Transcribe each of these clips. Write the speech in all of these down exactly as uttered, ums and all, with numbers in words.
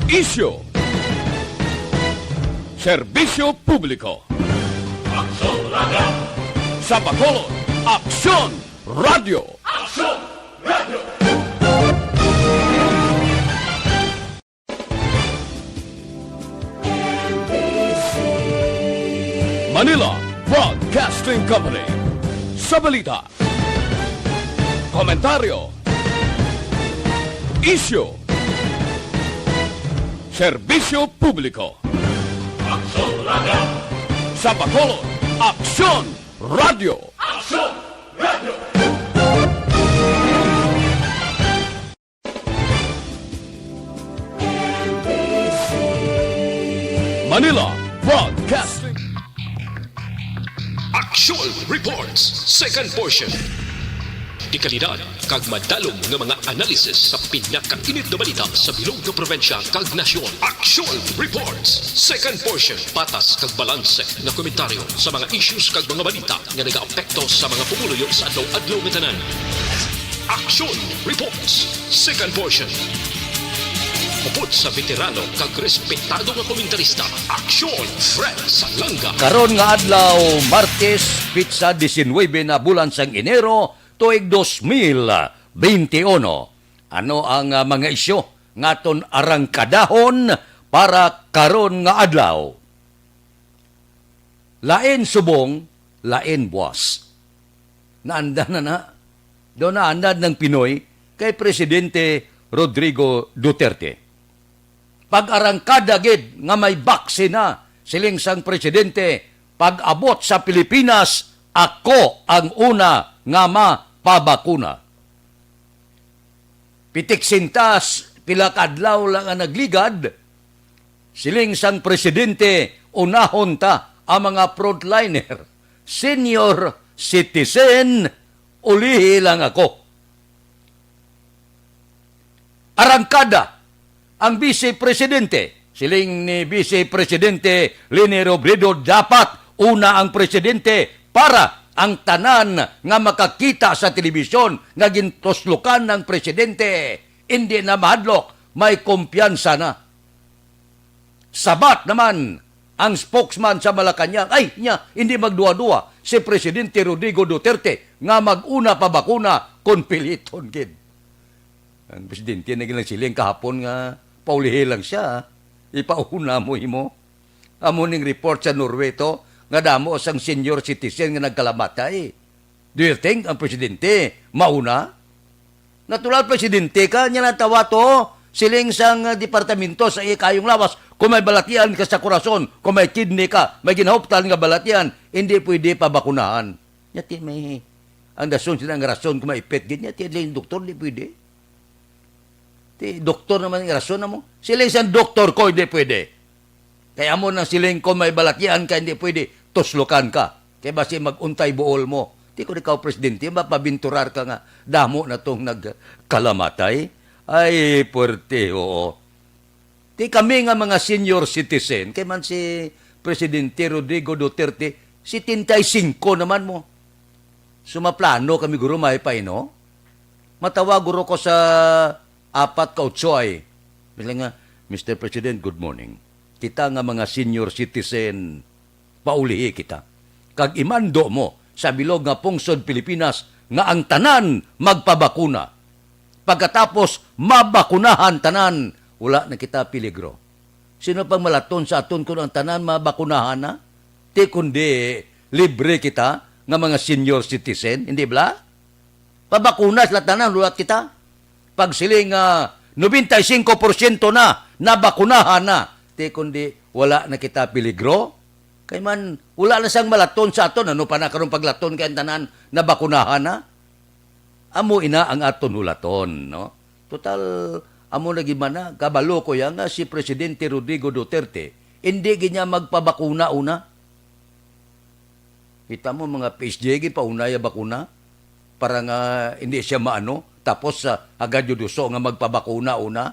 Isyu. Serbisyo publiko. Aksyon Radio. Sa Bacolod, Aksyon Radio. Aksyon Radio. Manila Broadcasting Company. Sa balita, komentaryo, isyu, serbisyo publiko. Aksyon Radio. Sa Bacolod, Aksyon Radio. Aksyon Radio. Manila Broadcasting. Aksyon Reports, second portion. Dekalidad kag madalom nga mga analisis sa pinakainit nga balita sa bilog nga probinsya kag nasyon. Aksyon Reports, second portion. Patas kag balanse nga komentaryo sa mga issues kag mga balita nga nagaapekto sa mga pumuluyo sa adlaw-adlaw nga tanan. Aksyon Reports, second portion. Upod sa veterano kag respetado nga komentarista, Aksyon Fred Salanga. Karon nga adlaw, Martes, pitsa diecinuebe na bulan sang Enero, tuig dos mil beintiuno. Ano ang, ah, mga isyu nga aton arangkadahon para karon nga adlaw? Lain subong, lain buas. Naanda na na. Daw naandad ng Pinoy kay Presidente Rodrigo Duterte. Pag-arangkada gid nga may baksin na, siling sang presidente, pag-abot sa Pilipinas, ako ang una nga mapabakuna. Pitik sintas, pila ka adlaw lang ang nagligad, siling sang presidente, unahon ta ang mga frontliner, senior citizen, ulihi lang ako. Arangkada ang Vice Presidente. Siling ni Vice Presidente Leni Robredo, dapat una ang presidente para ang tanan nga makakita sa telebisyon nga gintuslokan ng presidente, hindi na mahadlok, may kumpiyansa na. Sabat naman ang spokesman sa Malacañang, ay, niya, hindi magduwa-duwa si Presidente Rodrigo Duterte nga mag-una pa bakuna kon piliton gid. Ang presidente na ginasiling kahapon nga paulihi lang siya, ipauna mo himo. Amo ning report sa Norway to, nga damo sang senior citizen nga nagkalamatay. Do you think ang presidente mauna? Natural, presidente ka, niya lang tawa to, siling sang, ah, departamento sa iya kayong lawas, kung may balatian ka sa korason, kung may kidney ka, may ginahuptan nga balatian, hindi pwede pabakunahan. Nya ti may, ang dason sila nga rason kung maipit gid niya, ti yung doktor, di pwede. Ti doktor naman ang rason na mo. Siling sang doktor ko, hindi pwede. Kay amo nang siling ko, may balatian ka, hindi pwede tuslokan ka. Kay basi mag-untay buol mo. Ti kung ikaw presidente, mapabinturar ka nga damo na tong nagkalamatay. Ay, puwerte, oo. Ti kami nga mga senior citizen, kay man si Presidente Rodrigo Duterte, setenta y cinco naman mo. So, maplano kami, guro, may pa, no? Matawag, guro, ko sa apat ka utsoy. Basta nga, "Mister President, good morning. Kita nga mga senior citizen, paulihi kita. Kag imando mo sa bilog nga pungsod Pilipinas nga ang tanan magpabakuna. Pagkatapos, mabakunahan tanan, wala na kita peligro." Sino pang malaton sa aton kung ang tanan mabakunahan na? Ti kundi libre kita nga mga senior citizen, hindi bala? Pabakuna sila tanan, luwat kita. Pagsiling nga nobenta y singko porsyento na, nabakunahan na. Ti kundi wala na kita peligro? Kay man, wala na sang malaton sa aton. Ano pa na karon paglaton kay ang tanan nabakunahan na? Amo ina ang aton hulaton, no? Total, amo na gid man na, kabalo ko ya nga si Presidente Rodrigo Duterte, hindi gid niya magpabakuna una. Kita mo, mga P S J, gipauna ya bakuna para nga hindi siya maano. Tapos, ah, agad yun uso nga magpabakuna una.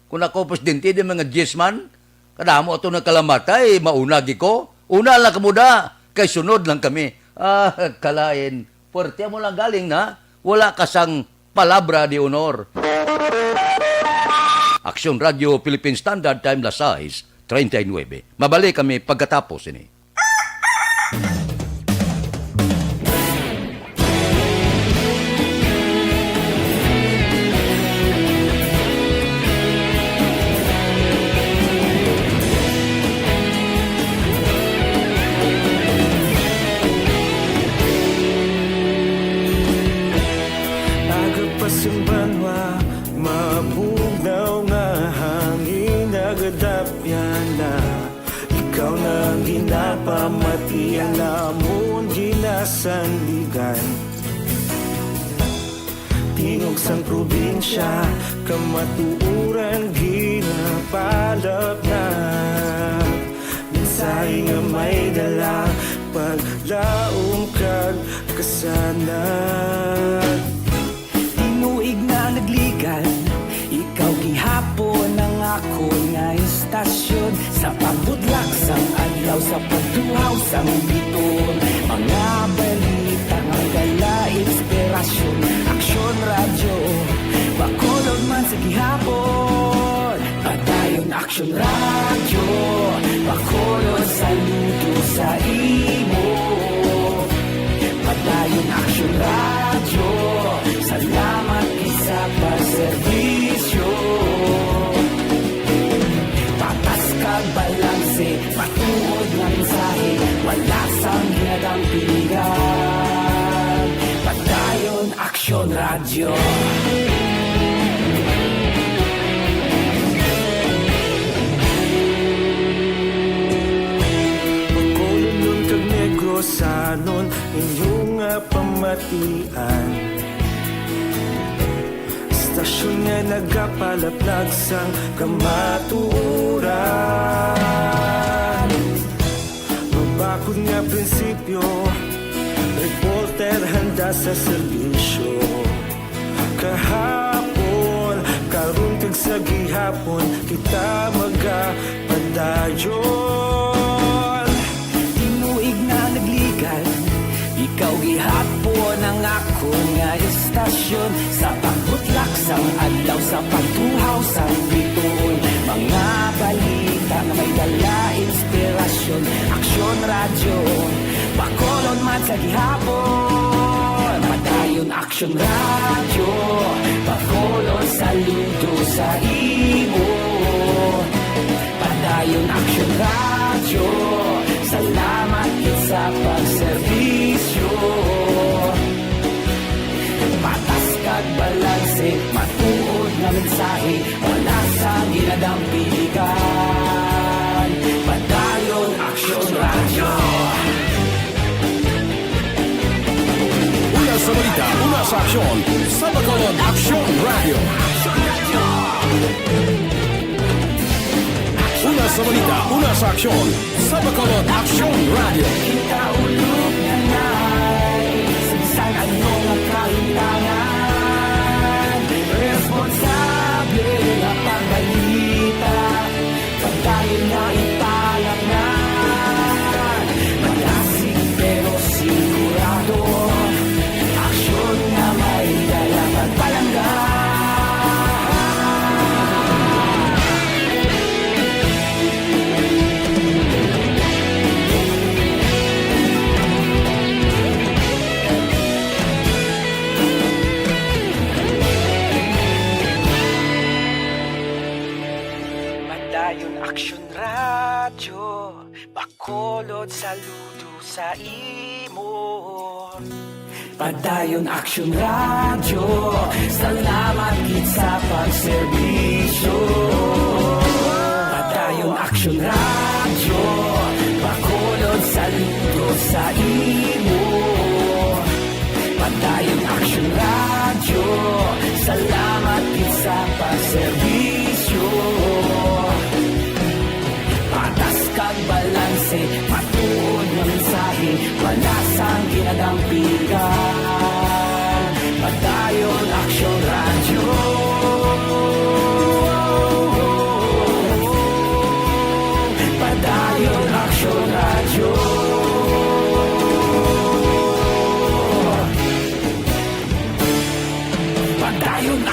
Kung ako, presidente, di mga diyes man, kadamo ato nagkalamatay, mauna gid ko. Una lang kamo da, kay sunod lang kami. Ah, kalain, puwerte mo lang galing na, wala ka sang palabra de honor. Aksyon Radyo Philippine Standard Time, las sais treinta y nueve. Mabalik kami pagkatapos ini. Aga pa sing banwa, mabugnaw nga hangin nagadapyan na. Ikaw na ang ginapamati, ang amon ginasandigan. Tingog sang probinsya, kamatuoran ginapalapnag. Mensahe nga may dala, paglaom kag kasanag. Tinuig na nagligan, ikaw gihapon ang akon nga istasyon. Sa pagbutlak sang adlaw, sa pagtuhaw sang biton, mga balita nga dala inspirasyon. Aksyon Radyo, Bacolod man sa gihapon. Padayon Aksyon Radyo, Bacolod, saludo sa imo. Padayon Aksyon Radyo, salamat gid sa pagserbisyo. Patas kag balanse, matuod nga mensahe, wala sang ginadampigan. Padayon Aksyon Radyo. Bacolodnon kag Negrosanon, inyo nga pamatian. Istasyon nga nagapalaplag sang kamatuoran. Mabakod nga prinsipyo, reporter handa sa serbisyo. Kahapon, karon kag sa gihapon, kita magapadayon. Tinuig na nagligan, ikaw gihapon ang akon nga istasyon. Sa pagbutlak sang adlaw, sa pagtuhaw sang bituon, mga balita nga may dala inspirasyon. Aksyon Radyo, Bacolod man sa gihapon. Padayon Aksyon Radyo, Bacolod, saludo sa imo. Padayon Aksyon Radyo, salamat gid sa pagserbisyo. Patas kag balanse, matuod nga mensahe, wala sang ginadampigan. Padayon Aksyon Radyo. Una sa balita, una sa aksyon, sa Bacolod Aksyon Radyo. Una sa balita, una sa aksyon, sa Bacolod Aksyon Radyo. Kita ulog na nay, sa bisan ano nga kahintangan, responsable nga pagbalita. Padayon na ipalapngan, malasig pero sigurado. Aksyon nga may dala pagpalangga. Padayon Aksyon Radyo, Bacolod, saludo sa imo. Padayon Aksyon Radyo, salamat gid sa pagserbisyo. Padayon Aksyon Radyo, Bacolod, saludo sa imo. Padayon Aksyon Radyo, salamat gid sa pagserbisyo. Patas kag balanse, matuod nga mensahe, wala sang ginadampigan. Padayon Aksyon Radyo. Padayon Aksyon Radyo. Padayon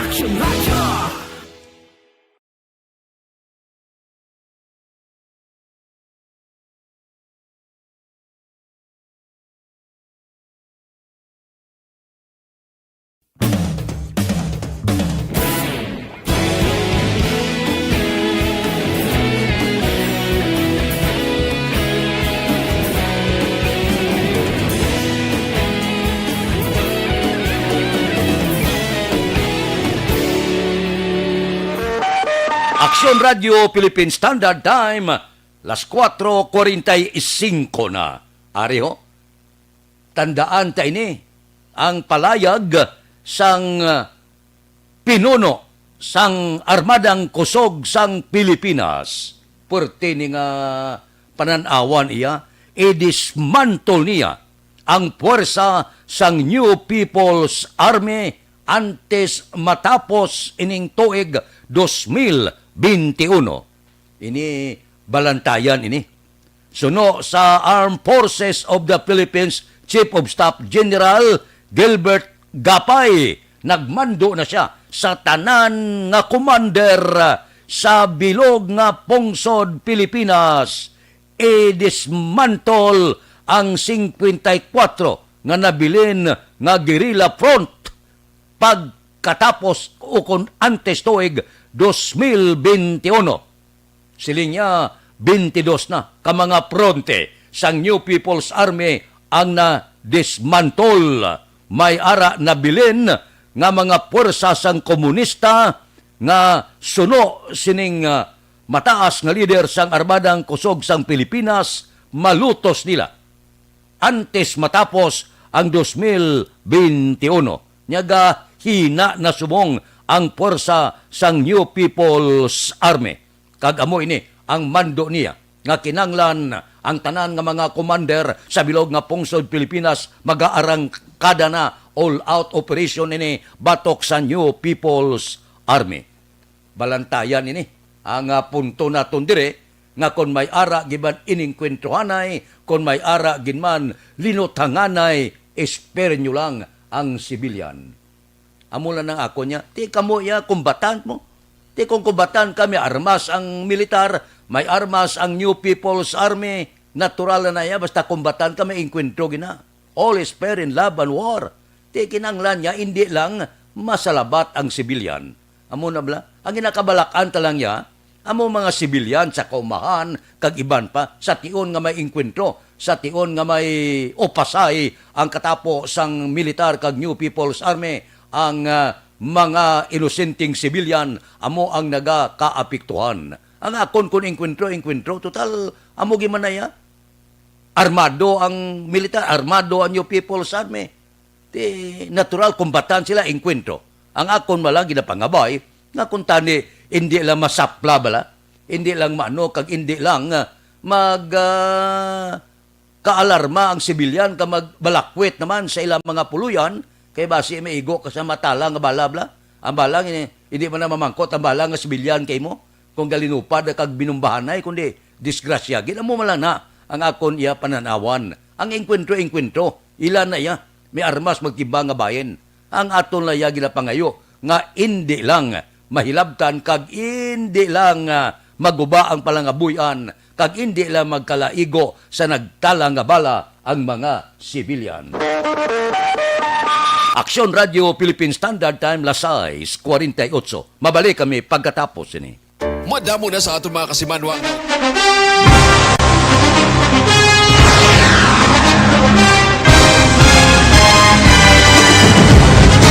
Aksyon Radio Philippine Standard Time, las kuwatro kuwarenta y singko na. Ari ho, tandaan ta ini, ang palayag sang, ah, pinuno sang Armadang Kusog sang Pilipinas. Puwerte ni nga panan-awan iya, i-dismantle niya ang puwersa sang New People's Army antes matapos ining tuig dos mil benti uno. Ini balantayan ini. Suno sa Armed Forces of the Philippines Chief of Staff General Gilbert Gapay, nagmando na siya sa tanan nga commander sa bilog nga pungsod Pilipinas, i-dismantle ang singkwenta y kuwatro nga nabilin nga guerrilla front pagkatapos ukon antes tuig dos mil benti uno. Siling niya, benti dos na ka mga fronte sang New People's Army ang na-dismantle. May ara nabilin nga mga puwersa sang komunista nga suno sining, ah, mataas nga lider sang Armadang Kusog sang Pilipinas, malutos nila antes matapos ang dos mil benti uno. Nya gahina na subong ang puwersa sang New People's Army. Kag amo ini ang mando niya, nga kinanglan ang tanan nga mga commander sa bilog nga pungsod Pilipinas magaarangkada na, all-out operation ini batok sa New People's Army. Balantayan ini ang, ah, punto naton dire, nga kon may ara gid man inengkwentruhanay, kon may ara gid man linuthanganay, espere nyo lang ang sibilyan. Amo lang ang ako niya, ti kamo iya, kumbatan mo. Ti kung kumbatan ka, may armas ang militar, may armas ang New People's Army, natural na iya, basta kumbatan ka, may engkwentro gina. All is fair in love and war. Ti kinahanglan niya, indi lang masalabat ang sibilyan. Amo na bala, ang ginakabalakan ta lang niya, amo mga sibilyan sa kaumahan, kag iban pa, sa tion nga may engkwentro, sa tion nga may upasay ang katapo sang militar kag New People's Army, ang, ah, mga inosenteng sibilyan amo ang nagakaapektuhan. Ang akon kun engkwentro, engkwentro, total, amo gid man na iya. Armado ang militar, armado ang New People's Army. Ti natural, kumbatan sila, engkwentro. Ang akon man lang ginapangabay, nga kung tani, indi lang masapla bala, indi lang maano, kag indi lang, ah, mag, ah, kaalarma ang sibilyan, ka magbalakwit naman sa ilang mga puloyan, kay basi maigo ka sa matala nga bala bala. Ang bala, hindi, hindi man na mamangkot ang bala nga sibilyan kay mo. Kung galinupad kag binumbahanay, kundi disgrasya gid. Amo man lang na ang akon iya pananawan. Ang engkwentro-engkwentro, ila na iya, may armas magtimbang nga bahin. Ang aton la iya ginapangayo nga indi lang mahilabtan kag indi lang, ah, maguba ang palangabuy-an kag indi lang magkalaigo sa nagtala nga bala ang mga sibilyan. Aksyon Radio Philippine Standard Time, las sais kuwarenta y otso. Mabalik kami pagkatapos sini. Madamo na sa aton mga kasimanwa nga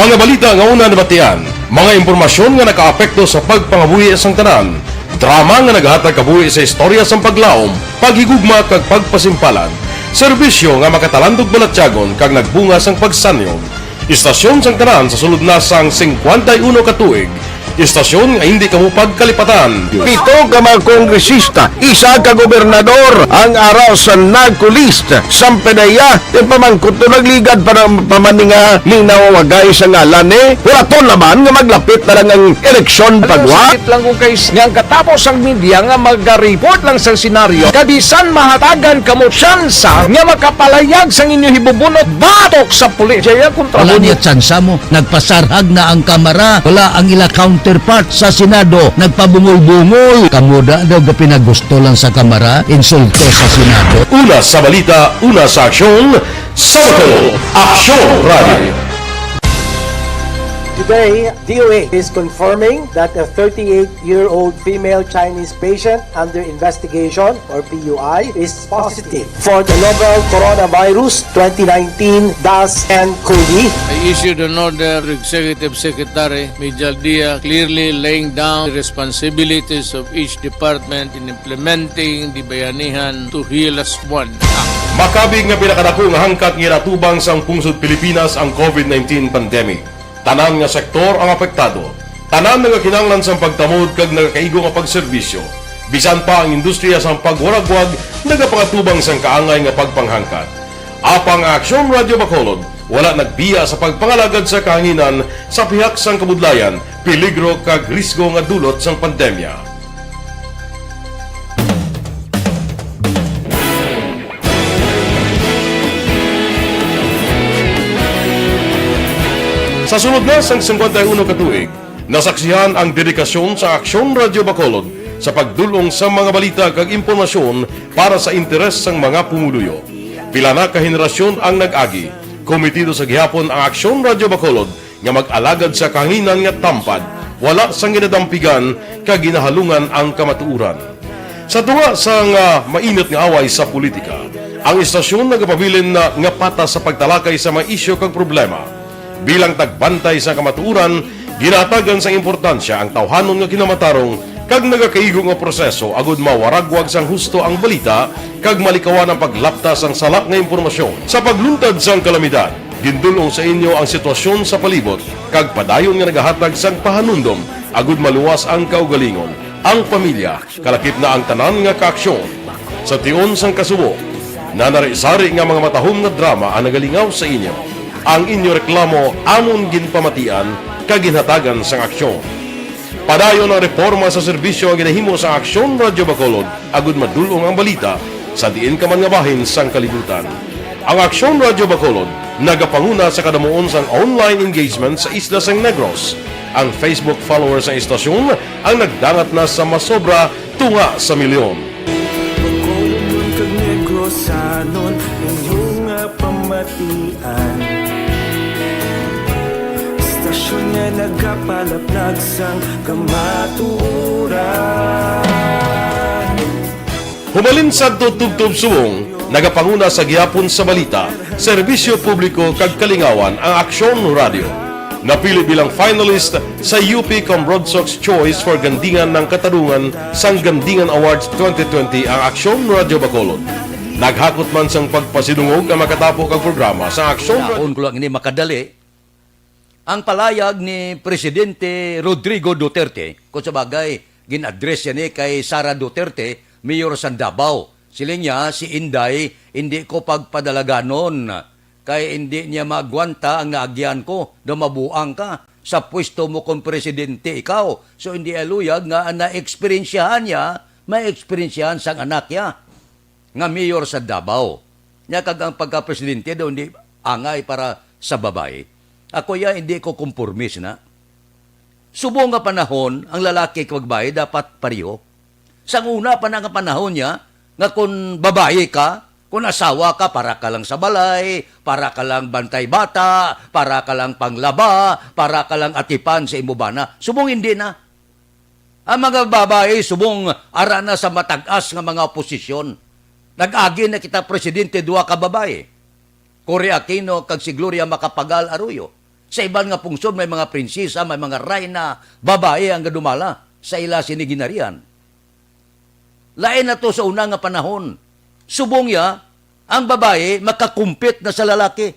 mga balita nga una nabatian, mga impormasyon nga nakaapekto sa pagpangabuhi sang tanan, drama nga nagahatag kabuhi sa istorya sang paglaom, paghigugma kag pagpasimpalan, serbisyo nga makatalandog balatyagon kag nagbunga sang pagsanyog. Istasyon sang tanan sa sulod na sang singkwenta y uno ka tuig. Istasyon nga hindi kamo pagkalipatan. Pito ka mga kongresista, isa ka gobernador ang ara sa NAGCO list. Samtang iya, ipamangkot to, nagligad pa na pa man ni nga linawagay sa ngalan ni. Hulaton naman nga maglapit na lang ang eleksyon pagwa. Sakit lang ko kay s-, nga ang katapos ang media nga mag-report lang sa senaryo, kabisan mahatagan kamo tsansa nga makapalayag sang inyo hibubunot batok sa pulis. Jaya kontra Wala mo. Niya tsansa mo. Nagpasarhag na ang Kamara. Wala ang ila counterpart sa Senado. Nagpabungol-bungol. Kamo da daw ga pinagusto lang sa Kamara, insulto sa Senado. Una sa balita, una sa aksyon, sa Aksyon Radio. Today, D O H is confirming that a thirty-eight-year-old female Chinese patient under investigation, or P U I, is positive for the novel coronavirus twenty nineteen dash N cov. I issued an order to Executive Secretary Mijal Dia, clearly laying down the responsibilities of each department in implementing the Bayanihan to Heal Us One Act. Makabig nga pinakadako nga hangkat nga ginatubang sang pungsod Pilipinas ang covid nineteen pandemic. Tanan nga sektor ang apektado. Tanan nagakinahanglan sang pagtamod kag nagakaigo nga pagserbisyo. Bisan pa ang industriya sang pagwaragwag nagapangatubang sang kaangay nga pagpanghangkat. Apang ang Aksyon Radyo Bacolod wala nagbiya sa pagpangalagad sa kahanginan sa pihak sang kabudlayan, peligro kag risgo nga dulot sang pandemya. Sa sulod na sang singkwenta y uno ka tuig, nasaksihan ang dedikasyon sa Aksyon Radyo Bacolod sa pagdul-ong sa mga balita kag impormasyon para sa interes sang mga pumuluyo. Pila na ka henerasyon ang nag-agi. Komitido sa gihapon ang Aksyon Radyo Bacolod nga mag-alagad sa kahanginan nga tampad, wala sang ginadampigan kag ginahalungan ang kamatuoran. Sa tunga sang, ah, mainit nga away sa politika, ang istasyon nagapabilin na nga patas sa pagtalakay sa mga isyu kag problema. Bilang tagbantay sa kamatuoran, ginahatagan sang importansya ang tawhanon nga kinamatarong kag nagakaigo nga proseso agud mawaragwag sang husto ang balita kag malikawan ang paglapta sang sala nga impormasyon. Sa pagluntad sang kalamidad, gindul-ong sa inyo ang sitwasyon sa palibot kag padayon nga nagahatag sang pahanumdom agud maluwas ang kaugalingon, ang pamilya, kalakip na ang tanan nga kaaksyon. Sa tion sang kasubo, nanari-sari nga mga matahom nga drama ang nagalingaw sa inyo. Ang inyo reklamo amon ginpamatian kag ginhatagan sang aksyon. Padayon ang reporma sa serbisyo nga ginahimo sang Aksyon Radyo Bacolod agud madul-ong ang balita sa diin ka man nga bahin sang kalibutan. Ang Aksyon Radyo Bacolod nagapanguna sa kadamuon sang online engagement sa isla sang Negros. Ang Facebook followers sang istasyon ang nagdangat na sa masobra tunga sa milyon. Bacolodnon kag Negrosanon, inyo nga pamatian. Istasyon nga nagapalaplag sang kamatuoran. Humalin sadto tubtob subong, nagapanguna sa gihapon sa balita, serbisyo publiko kag kalingawan ang Aksyon Radyo. Napili bilang finalist sa U P Comrodsocs Choice for Gandingan ng Katarungan sang Gandingan Awards twenty twenty ang Aksyon Radyo Bacolod. Naghakot man sang pagpasidungog ang makatapo kag programa sa Aksyon Radyo. Yaon ko lang ini makadali. Ang palayag ni Presidente Rodrigo Duterte, kung sa bagay, gin-address niya ni kay Sara Duterte, Mayor sang Davao. Siling niya, "Si Inday, hindi ko pagpadalaganon, kay hindi niya maagwanta ang naagyan ko, daw mabuang ka sa pwesto mo kon presidente ikaw." So, hindi aluyag nga na-eksperyensyahan niya, may eksperyensyahan sang anak niya nga mayor sa Davao. Nya kag ang pagka-presidente daw hindi angay para sa babayi. Ako ya, hindi ko kompormis na. Subong nga panahon, ang lalaki kag babayi dapat pareho. Sang una pa na nga panahon niya, nga kun babayi ka, kun asawa ka, para ka lang sa balay, para ka lang bantay bata, para ka lang panglaba, para ka lang atipan sa imo bana. Subong hindi na. Ang mga babayi, subong ara na sa matag-as nga mga posisyon. Nag-agi na kita, Presidente, duha ka babayi. Cory Aquino kag si Gloria Macapagal Arroyo. Sa iban nga pungsod may mga prinsesa, may mga rayna, babayi ang gadumala sa ila sini ginharian. Lain na to sa una nga panahon. Subong ya, ang babayi makakumpit na sa lalaki.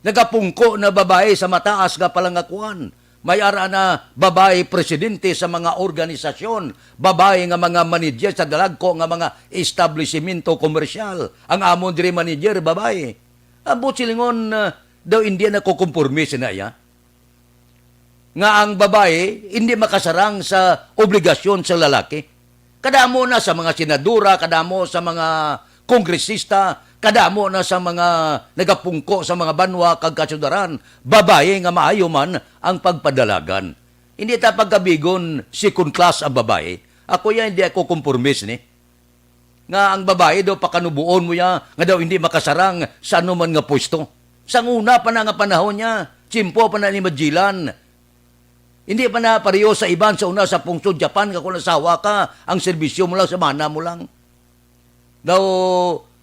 Nagapungko na babayi sa mataas nga palangakuan. May ara na babayi presidente sa mga organisasyon, babayi nga mga manager sa dalagko nga mga establisimento komersyal. Ang amon diri manager, babayi. Ambot silingon, ah, daw hindi na ko komporme sa naya. Nga ang babayi hindi makasarang sa obligasyon sa lalaki. Kadamo na sa mga senadora, kadamo sa mga kongresista, kadamo na sa mga nagapungko sa mga banwa kag kasudaran, babayi nga maayo man ang pagpadalagan. Hindi ta pagkabigon second class ang babayi. Ako ya, hindi ako kompormis ni. Nga ang babayi daw pakanubuon mo ya, nga daw hindi makasarang sa anuman nga pwesto. Sang una pa na nga panahon niya, tiyempo pa na ni Magellan, Hindi pa na pareho sa iban sa una sa pungsod Japan nga kung asawa ka, ang serbisyo mo lang sa bana mo lang. Daw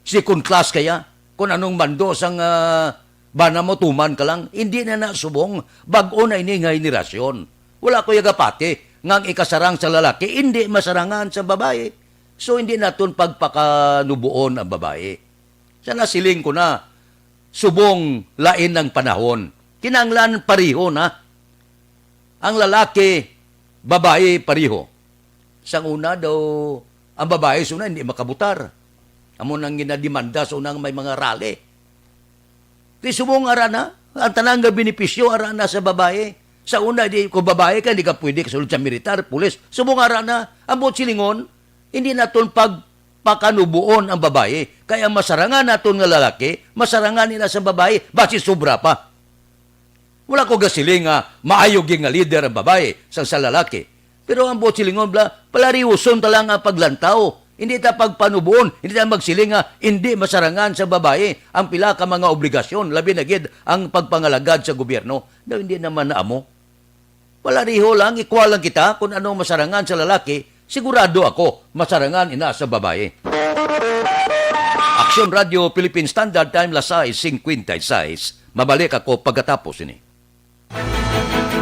second class kaya kung anong mando sang, ah, bana mo, tuman ka lang. Hindi na na subong, bag-o na ini nga henerasyon. Wala ko yagapati nga ang ikasarang sa lalaki hindi masarangan sa babae. So, hindi naton pagpakanubuon ang babae. Sa nasiling ko na, subong lain ang panahon. Kinahanglan pareho na. Ang lalaki, babae, pareho. Sang una daw, ang babae sa una hindi makabutar. Amo nang ginademanda sa unang may mga rally. Kay subong ara na, ang tanan nga benepisyo ara na sa babae. Sa una, di ko babae ka, di ka pwede kasulod sa militar, pulis. Subong ara na, ang buot silingon, hindi naton pagpakanubuon ang babae. Kay ang masarangan naton nga lalaki, masarangan nila sa babae, basi sobra pa. Wala ko gasiling nga maayo gyud nga leader ang babae sang sa lalaki. Pero ang buot silingon bala, palariuson ta lang ang paglantaw. Hindi ta pagpanubuon, hindi ta magsiling nga hindi masarangan sa babae ang pila ka mga obligasyon, labi na gid ang pagpangalagad sa gobyerno. Daw hindi naman na amo. Palariho lang, equal lang kita kung anong masarangan sa lalaki, sigurado ako, masarangan ina sa babae. Aksyon Radio Philippine Standard Time, las sais cincuenta y seis. Mabalik ako pagkatapos ini.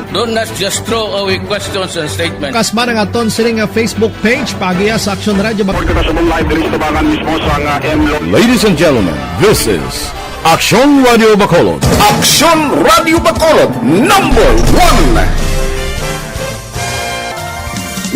Don't not just throw away questions and statements. Kasmara nga ton sining nga Facebook page, paagiha sa Aksyon Radio. Report kita sa live diri sa tubangan mismo sa nga M Lo- Ladies and gentlemen, this is Aksyon Radio Bacolod. Aksyon Radio Bacolod, number one.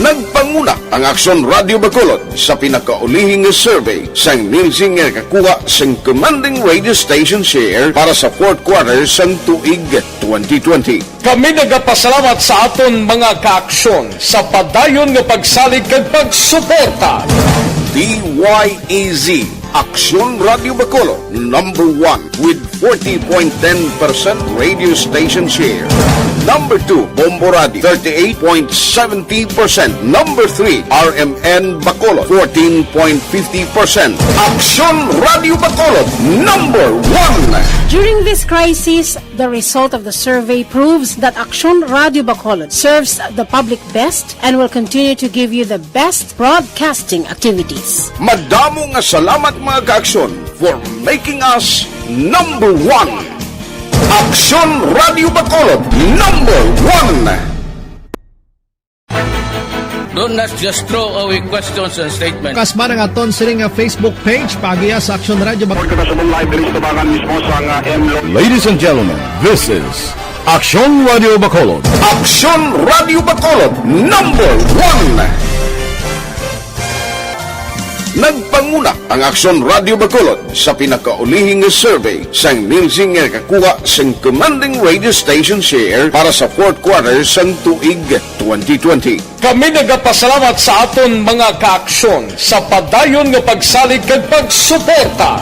Nagpanguna ang Aksyon Radio Bacolod sa pinakaulihi nga survey sang Nielsen nga nakakuha sang commanding radio station share para sa fourth quarter sang tuig twenty twenty. Kami nagapasalamat sa aton mga kaaksyon sa padayon nga pagsalig kag pagsuporta. D Y E Z, Aksyon Radio Bacolod, number one with forty point ten percent radio station share. Number two, Bombo Radio, thirty-eight point seventy percent. Number three, R M N Bacolod, fourteen point fifty percent. Aksyon Radio Bacolod, number one. During this crisis, the result of the survey proves that Aksyon Radio Bacolod serves the public best and will continue to give you the best broadcasting activities. Madamo nga salamat, mga kaaksyon, for making us number one. Aksyon Radio Bacolod, number one. Don't not just throw away questions and statements. Kasmara nga ton sining nga Facebook page, paagiha sa Aksyon Radio Bacolod. Report kita sa live diri sa tubangan mismo sa nga M Lo- Ladies and gentlemen, this is Aksyon Radio Bacolod. Aksyon Radio Bacolod, number one. Nagpanguna ang Aksyon Radio Bacolod sa pinakaulihi nga survey sang Nielsen nga nakakuha sang commanding radio station share para sa fourth quarter sang tuig twenty twenty. Kami nagapasalamat sa aton mga kaaksyon sa padayon nga pagsalig kag pagsuporta.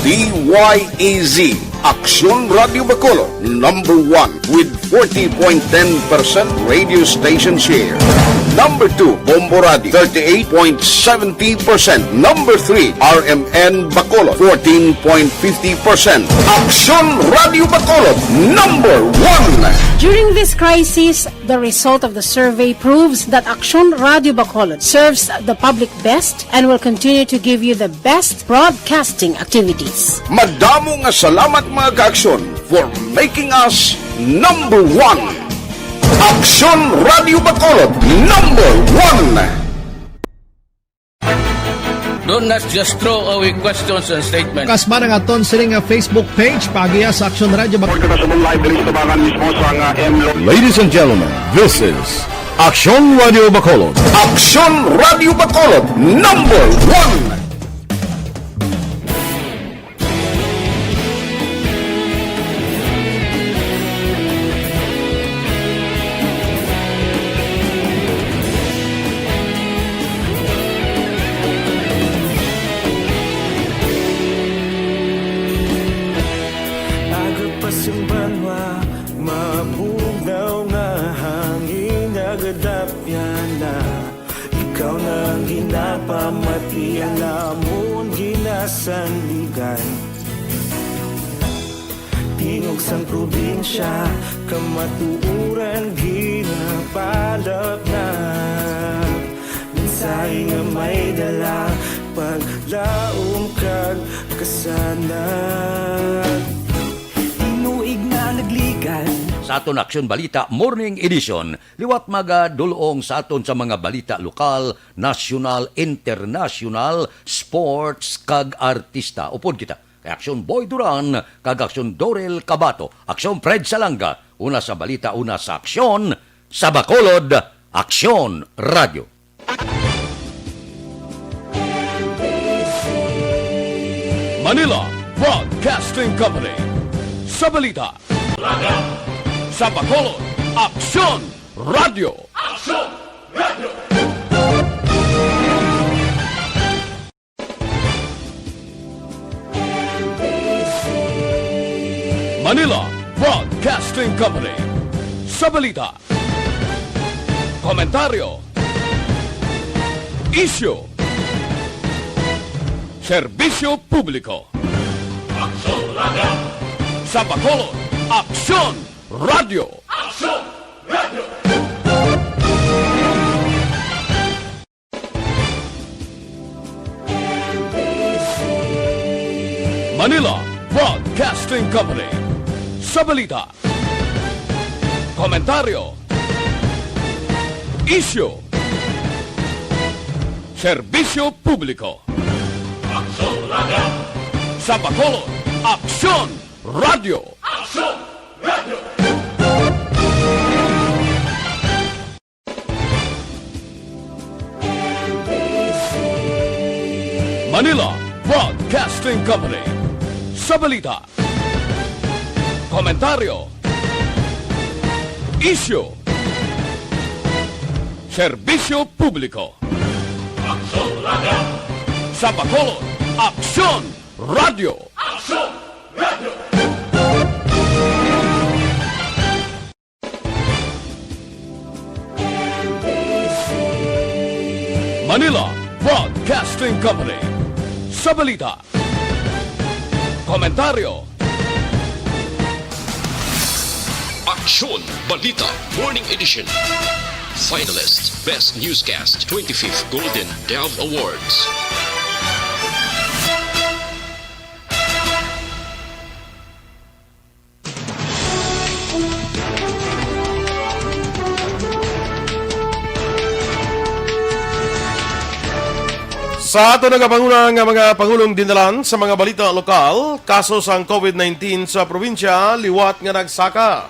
D Y E Z, Aksyon Radio Bacolod, number one with forty point ten percent radio station share. Number two, Bombo Radio, thirty-eight point seventy percent. Number three, R M N Bacolod, fourteen point fifty percent. Aksyon Radio Bacolod, number one. During this crisis, the result of the survey proves that Aksyon Radio Bacolod serves the public best and will continue to give you the best broadcasting activities. Madamo nga salamat, mga kaaksyon, for making us number one. Aksyon Radio Bacolod, number one. Don't not just throw away questions and statements. Kasmara nga ton sining nga Facebook page, paagiha sa Aksyon Radio Bac- Report kita sa live diri sa tubangan mismo sa nga M Lo- Ladies and gentlemen, this is Aksyon Radio Bacolod. Aksyon Radio Bacolod, number one. Aga pa sing banwa, mabugnaw nga hangin, nagadapyan na. Ikaw na ang ginapamati, ang amon ginasandigan. Di Tingog sang probinsya, kamatuoran ginapalapnap. Mensahe nga may dala, paglaom kag kasanag. Tinuig nga nagligan. Sa aton Aksyon Balita Morning Edition, liwat magadulong sa aton sa mga balita lokal, nasyonal, internasyonal, sports, kag artista. Upod kita kay Aksyon Boy Duran kag Aksyon Dorel Cabato. Aksyon Fred Salanga, una sa balita, una sa aksyon, sa Bacolod, Aksyon Radio. Manila Broadcasting Company. Sa balita, sa Bacolod, Aksyon Radio. Aksyon Radio. Manila Broadcasting Company. Sa balita, komentaryo, isyu, serbisyo publiko. Aksyon Radio. Sa Bacolod, Aksyon Radio. Aksyon Radio. Manila Broadcasting Company. Sa balita, komentaryo, isyu, serbisyo publiko. Aksyon Radio. Sa Bacolod, Aksyon Radio. Aksyon Radio. Manila Broadcasting Company. Sa balita, komentaryo, isyu, serbisyo publiko. Aksyon Radio. Sa Bacolod, Aksyon Radio. Aksyon Radio. Manila Broadcasting Company. Sa balita, komentaryo, aksyon, balita, morning edition. Finalist, Best Newscast, twenty-fifth Golden Dove Awards. Sa ato nagapanguna nga mga pangulong dindalan sa mga balita lokal, kaso sang covid nineteen sa probinsya liwat nga nagsaka.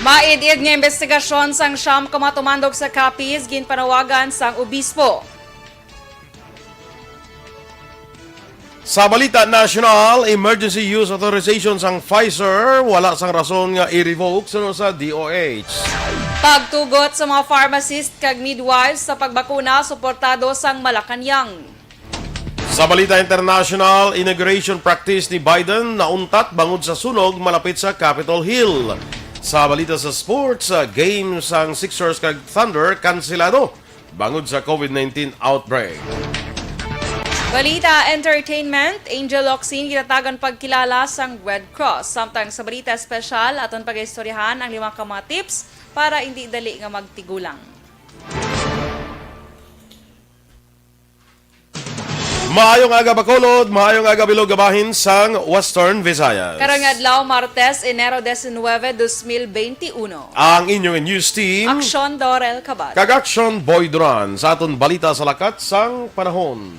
Maid-id nga imbestigasyon sang siyam ka mga tumandok sa Capiz ginpanawagan sang obispo. Sa balita nasyonal, emergency use authorization sang Pfizer, wala sang rason nga i-revoke suno sa D O H. Pagtugot sa mga pharmacist kag midwives sa pagbakuna suportado sang Malacañang. Sa balita international, inauguration practice ni Biden nauntat bangod sa sunog malapit sa Capitol Hill. Sa balita sa sports, ah, game sang Sixers kag Thunder kanselado bangod sa covid nineteen outbreak. Balita entertainment, Angel Locsin ginatagan pagkilala sang Red Cross. Samtang sa balita espesyal, aton pagaistoryahan ang lima ka mga tips para hindi dali nga magtigulang. Maayong aga, Bacolod. Maayong aga, bilog nga bahin sang Western Visayas. Karong adlaw, Martes, Enero diecinueve, dos mil veintiuno. Ang inyong news team, Aksyon Dorel Cabal. Kag Aksyon Boy Duran. Sa aton balita sa lakat sang panahon.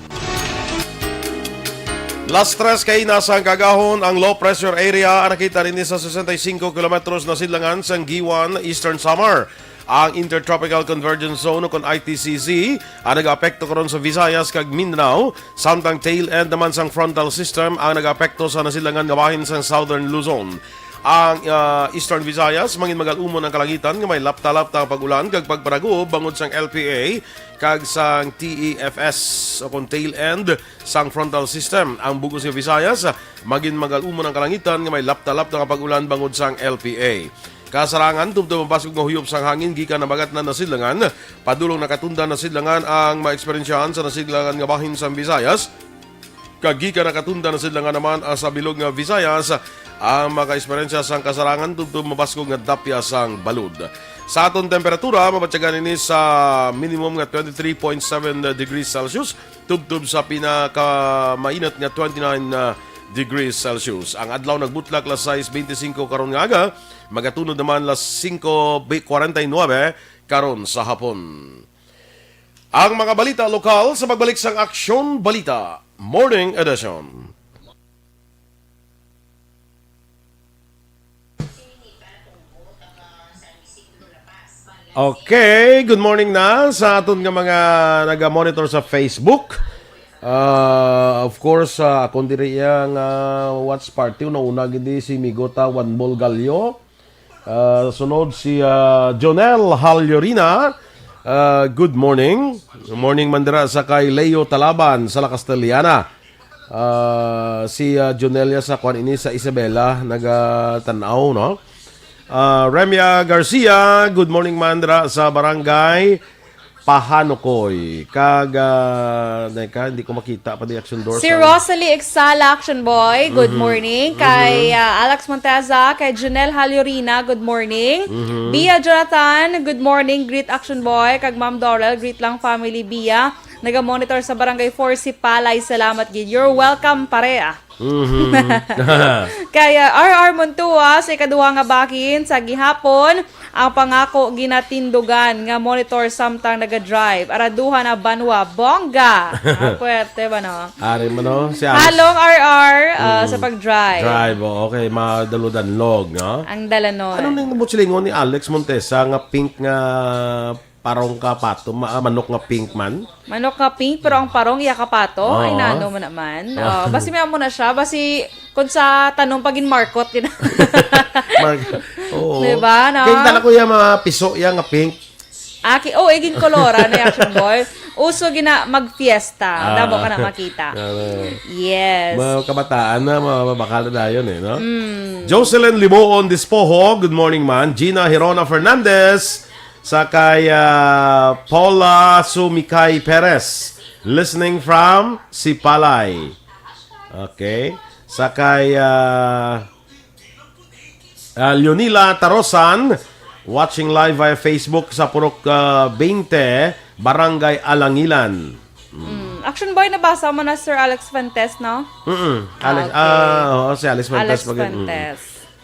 Las tres kaina sang kaagahon ang low pressure area ang nakita rin sa sesenta y cinco kilometros na sidlangan sang Guiuan, Eastern Samar. Ang Intertropical Convergence Zone, o kon I T C Z, ang nag-apekto karon sa Visayas kag Mindanao, samtang tail end naman sang frontal system ang nag-apekto sa nasidlangan nga bahin sang Southern Luzon. Ang, ah, Eastern Visayas, mangin magal-umon ang kalangitan nga may lapta-lapta nga pag-ulan kag pagpanaguob bangod sang L P A kag sang T E F S, o kon tail end sang frontal system. Ang bug-os nga Visayas, mangin magal-umon ang kalangitan nga may lapta-lapta nga pag-ulan bangod sang L P A. Kasarangan, tubtob ang baskog nga huyop sang hangin gikan habagatnan nga sidlangan. Padulong nakatundan nga sidlangan ang maeksperyensyahan sa nasidlangan nga bahin sang Visayas. Kag gikan nakatundan nga sidlangan naman, ah, sa bilog nga Visayas, Ang makaesperyensya sang kasarangan tubtob mabaskog nga dapya sang balod. Sa aton temperatura, mabatyagan ini sa minimum nga twenty-three point seven degrees Celsius, tubtob sa pinakamainit nga twenty-nine, ah, degrees Celsius. Ang adlaw nagbutlak las sais beintisinko karon nga aga, magatunod naman las singko kwarentaynuebe karon sa hapon. Ang mga balita lokal sa pagbalik sang Aksyon Balita Morning Edition. Okay, good morning na sa aton nga mga naga-monitor sa Facebook. Ah, of course, ah, akon diri iya nga watch party, una-una gid si Migota Juan Bolgallo. Ah, sunod si, ah, Jonel Halyurina. Ah, good morning. Morning man dira sa kay Leo Talaban sa La Castellana. Ah, si, ah, Jonelia sa kwan ini sa Isabela, nagatan-aw, no? Ah, Remia Garcia, good morning, Mandra, sa Barangay Pahanukoy. Kag, ah, neka, hindi ko makita pa di action door. Si sa Rosalie Exala, action boy, good Mhm. morning. Kay, Mhm. ah, Alex Monteza, kay Janelle Halyorina, good morning. Mhm. Bia Jonathan, good morning, greet action boy. Kag Ma'am Dorel, greet lang family Bia. Naga-monitor sa Barangay four si Palay. Salamat gid. You're welcome, pare, ah. Mhm. Kaya R R Montua sa ikaduha nga bahin sa gihapon, ang pangako ginatindugan nga monitor samtang naga-drive. Araduhan na banwa, bongga! Ah, puwerte ba, no? Ari mo, no? Si Alex. Halong R R, ah, Mm. sa pag-drive. Drive, oh, okay. Madaludanlog, no? Ang dalanon. Ano nang nabot silingon ni Alex Montesa nga pink nga parong ka pato, ma-, ah, manok nga pink man? Manok nga pink, pero ang parong iya ka pato. Oo. Ay, nano man naman. Oo. Oh, basi may amo na siya. Basi kung sa tanom pagin markot, yun. Mag-, oo. Diba, no? Kaya tala ko yung mga piso, yung nga pink. Aki, oh, igin kolora na action boy. Uso gina magfiesta. Ah. Damo ka na makita. Ano? Yes. Mga kabataan na, mga mabakal na dayon eh, no? Mm. Jocelyn Liboon Dispoho, good morning, man. Gina Hirona Fernandez, sa kay, ah, Paula Sumikay Perez, listening from Sipalay. Okay. Sa kay, ah, ah, Leonila Tarosan, watching live via Facebook sa Purok, ah, twenty, Barangay Alangilan. Mm. Action boy, nabasa mo na, Sir Alex Fuentes, no? Mm-mm. Alex, Okay. ah, oo, si Alex Fuentes Alex pag-, mm. Fuentes.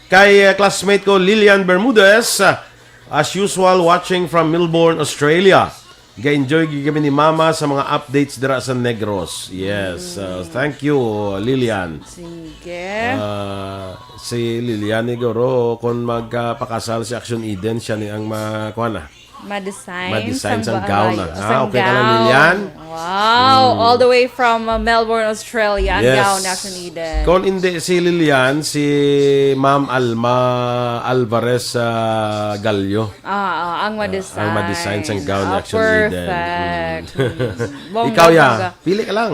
Kay, uh, classmate ko, Lilian Bermudez, uh, as usual, watching from Melbourne, Australia. Ga-enjoy gid kami ni Mama sa mga updates dira sa Negros. Yes, uh, Mm. thank you, Lilian. Sige. Uh, si Lilian, siguro, kung magpakasal si Action Eden, siya ni ang ma-, kuha na. Ma-design Ma-design sang sang ba-, gown ay, na. Ah, sang okay ka lang, gown. Lilian? Wow, Mm. all the way from, uh, Melbourne, Australia, ang Yes. gown ni Action Eden. Kung hindi si Lilian, si Ma'am Alma Alvarez, ah, Gallo. Ah, ah, ang Ah, ma-design. Ang ma-design sang gown ni Ah, Action Eden. perfect. Mm. Mm. Bongga, Ikaw, ya, bongga. Pili ka lang.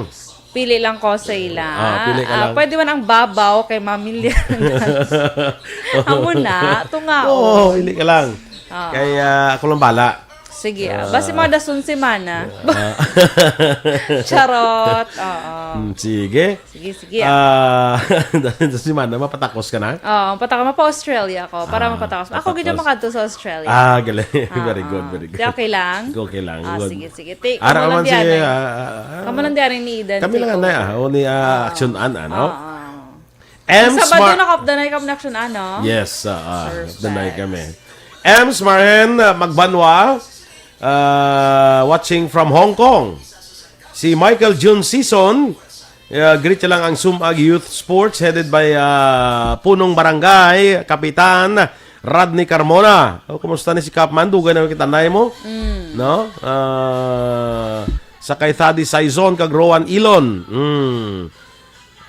Pili lang ko sa ila. Ah, pili ka Ah, lang. Pwede man ang babaw kay Ma'am Lilian. Amo na, tunga, Oo, oh. Pili ka lang. Ah. Kay, ah, ako lang bala. Sige, ah. Ah. Basi mga dason semana. Ah. Charot, oo. Mm, sige. Sige, sige, ah. Ah, dason semana, mapatakos ka na? Oo, pataka-, mapa-Australia ko para Ah, mapatakos. Ako gid ang mapatakos. Makadto sa Australia. Ah, galing. Ah, Very good, ah. very good. Di okay lang? Okay lang, Ah, good. sige, sige. Ti-, Ara kamo lang man di si, anay. Ah, ah, ah. Kamo lang di anay ni Eden, Kami lang Tito. Anay, ah. O ni, ah, Ah. Action An, ano? Ah, ah. M Sa Sabado Smart. Nakapdanay kamo na Action An, no? Yes, ah, ah, Perfect. danay kami. M Smarhen, ah, Magbanwa, ah, watching from Hong Kong. Si Michael Jun Season, ah, greet niya lang ang Sumag Youth Sports headed by, ah, Punong Barangay Kapitan Rodney Carmona. Oh, kumusta ni si Kap man? Dugay na kita nay mo. Mm. No? Ah, sa kay Thady Saizon kag Rowan Ilon. Mm.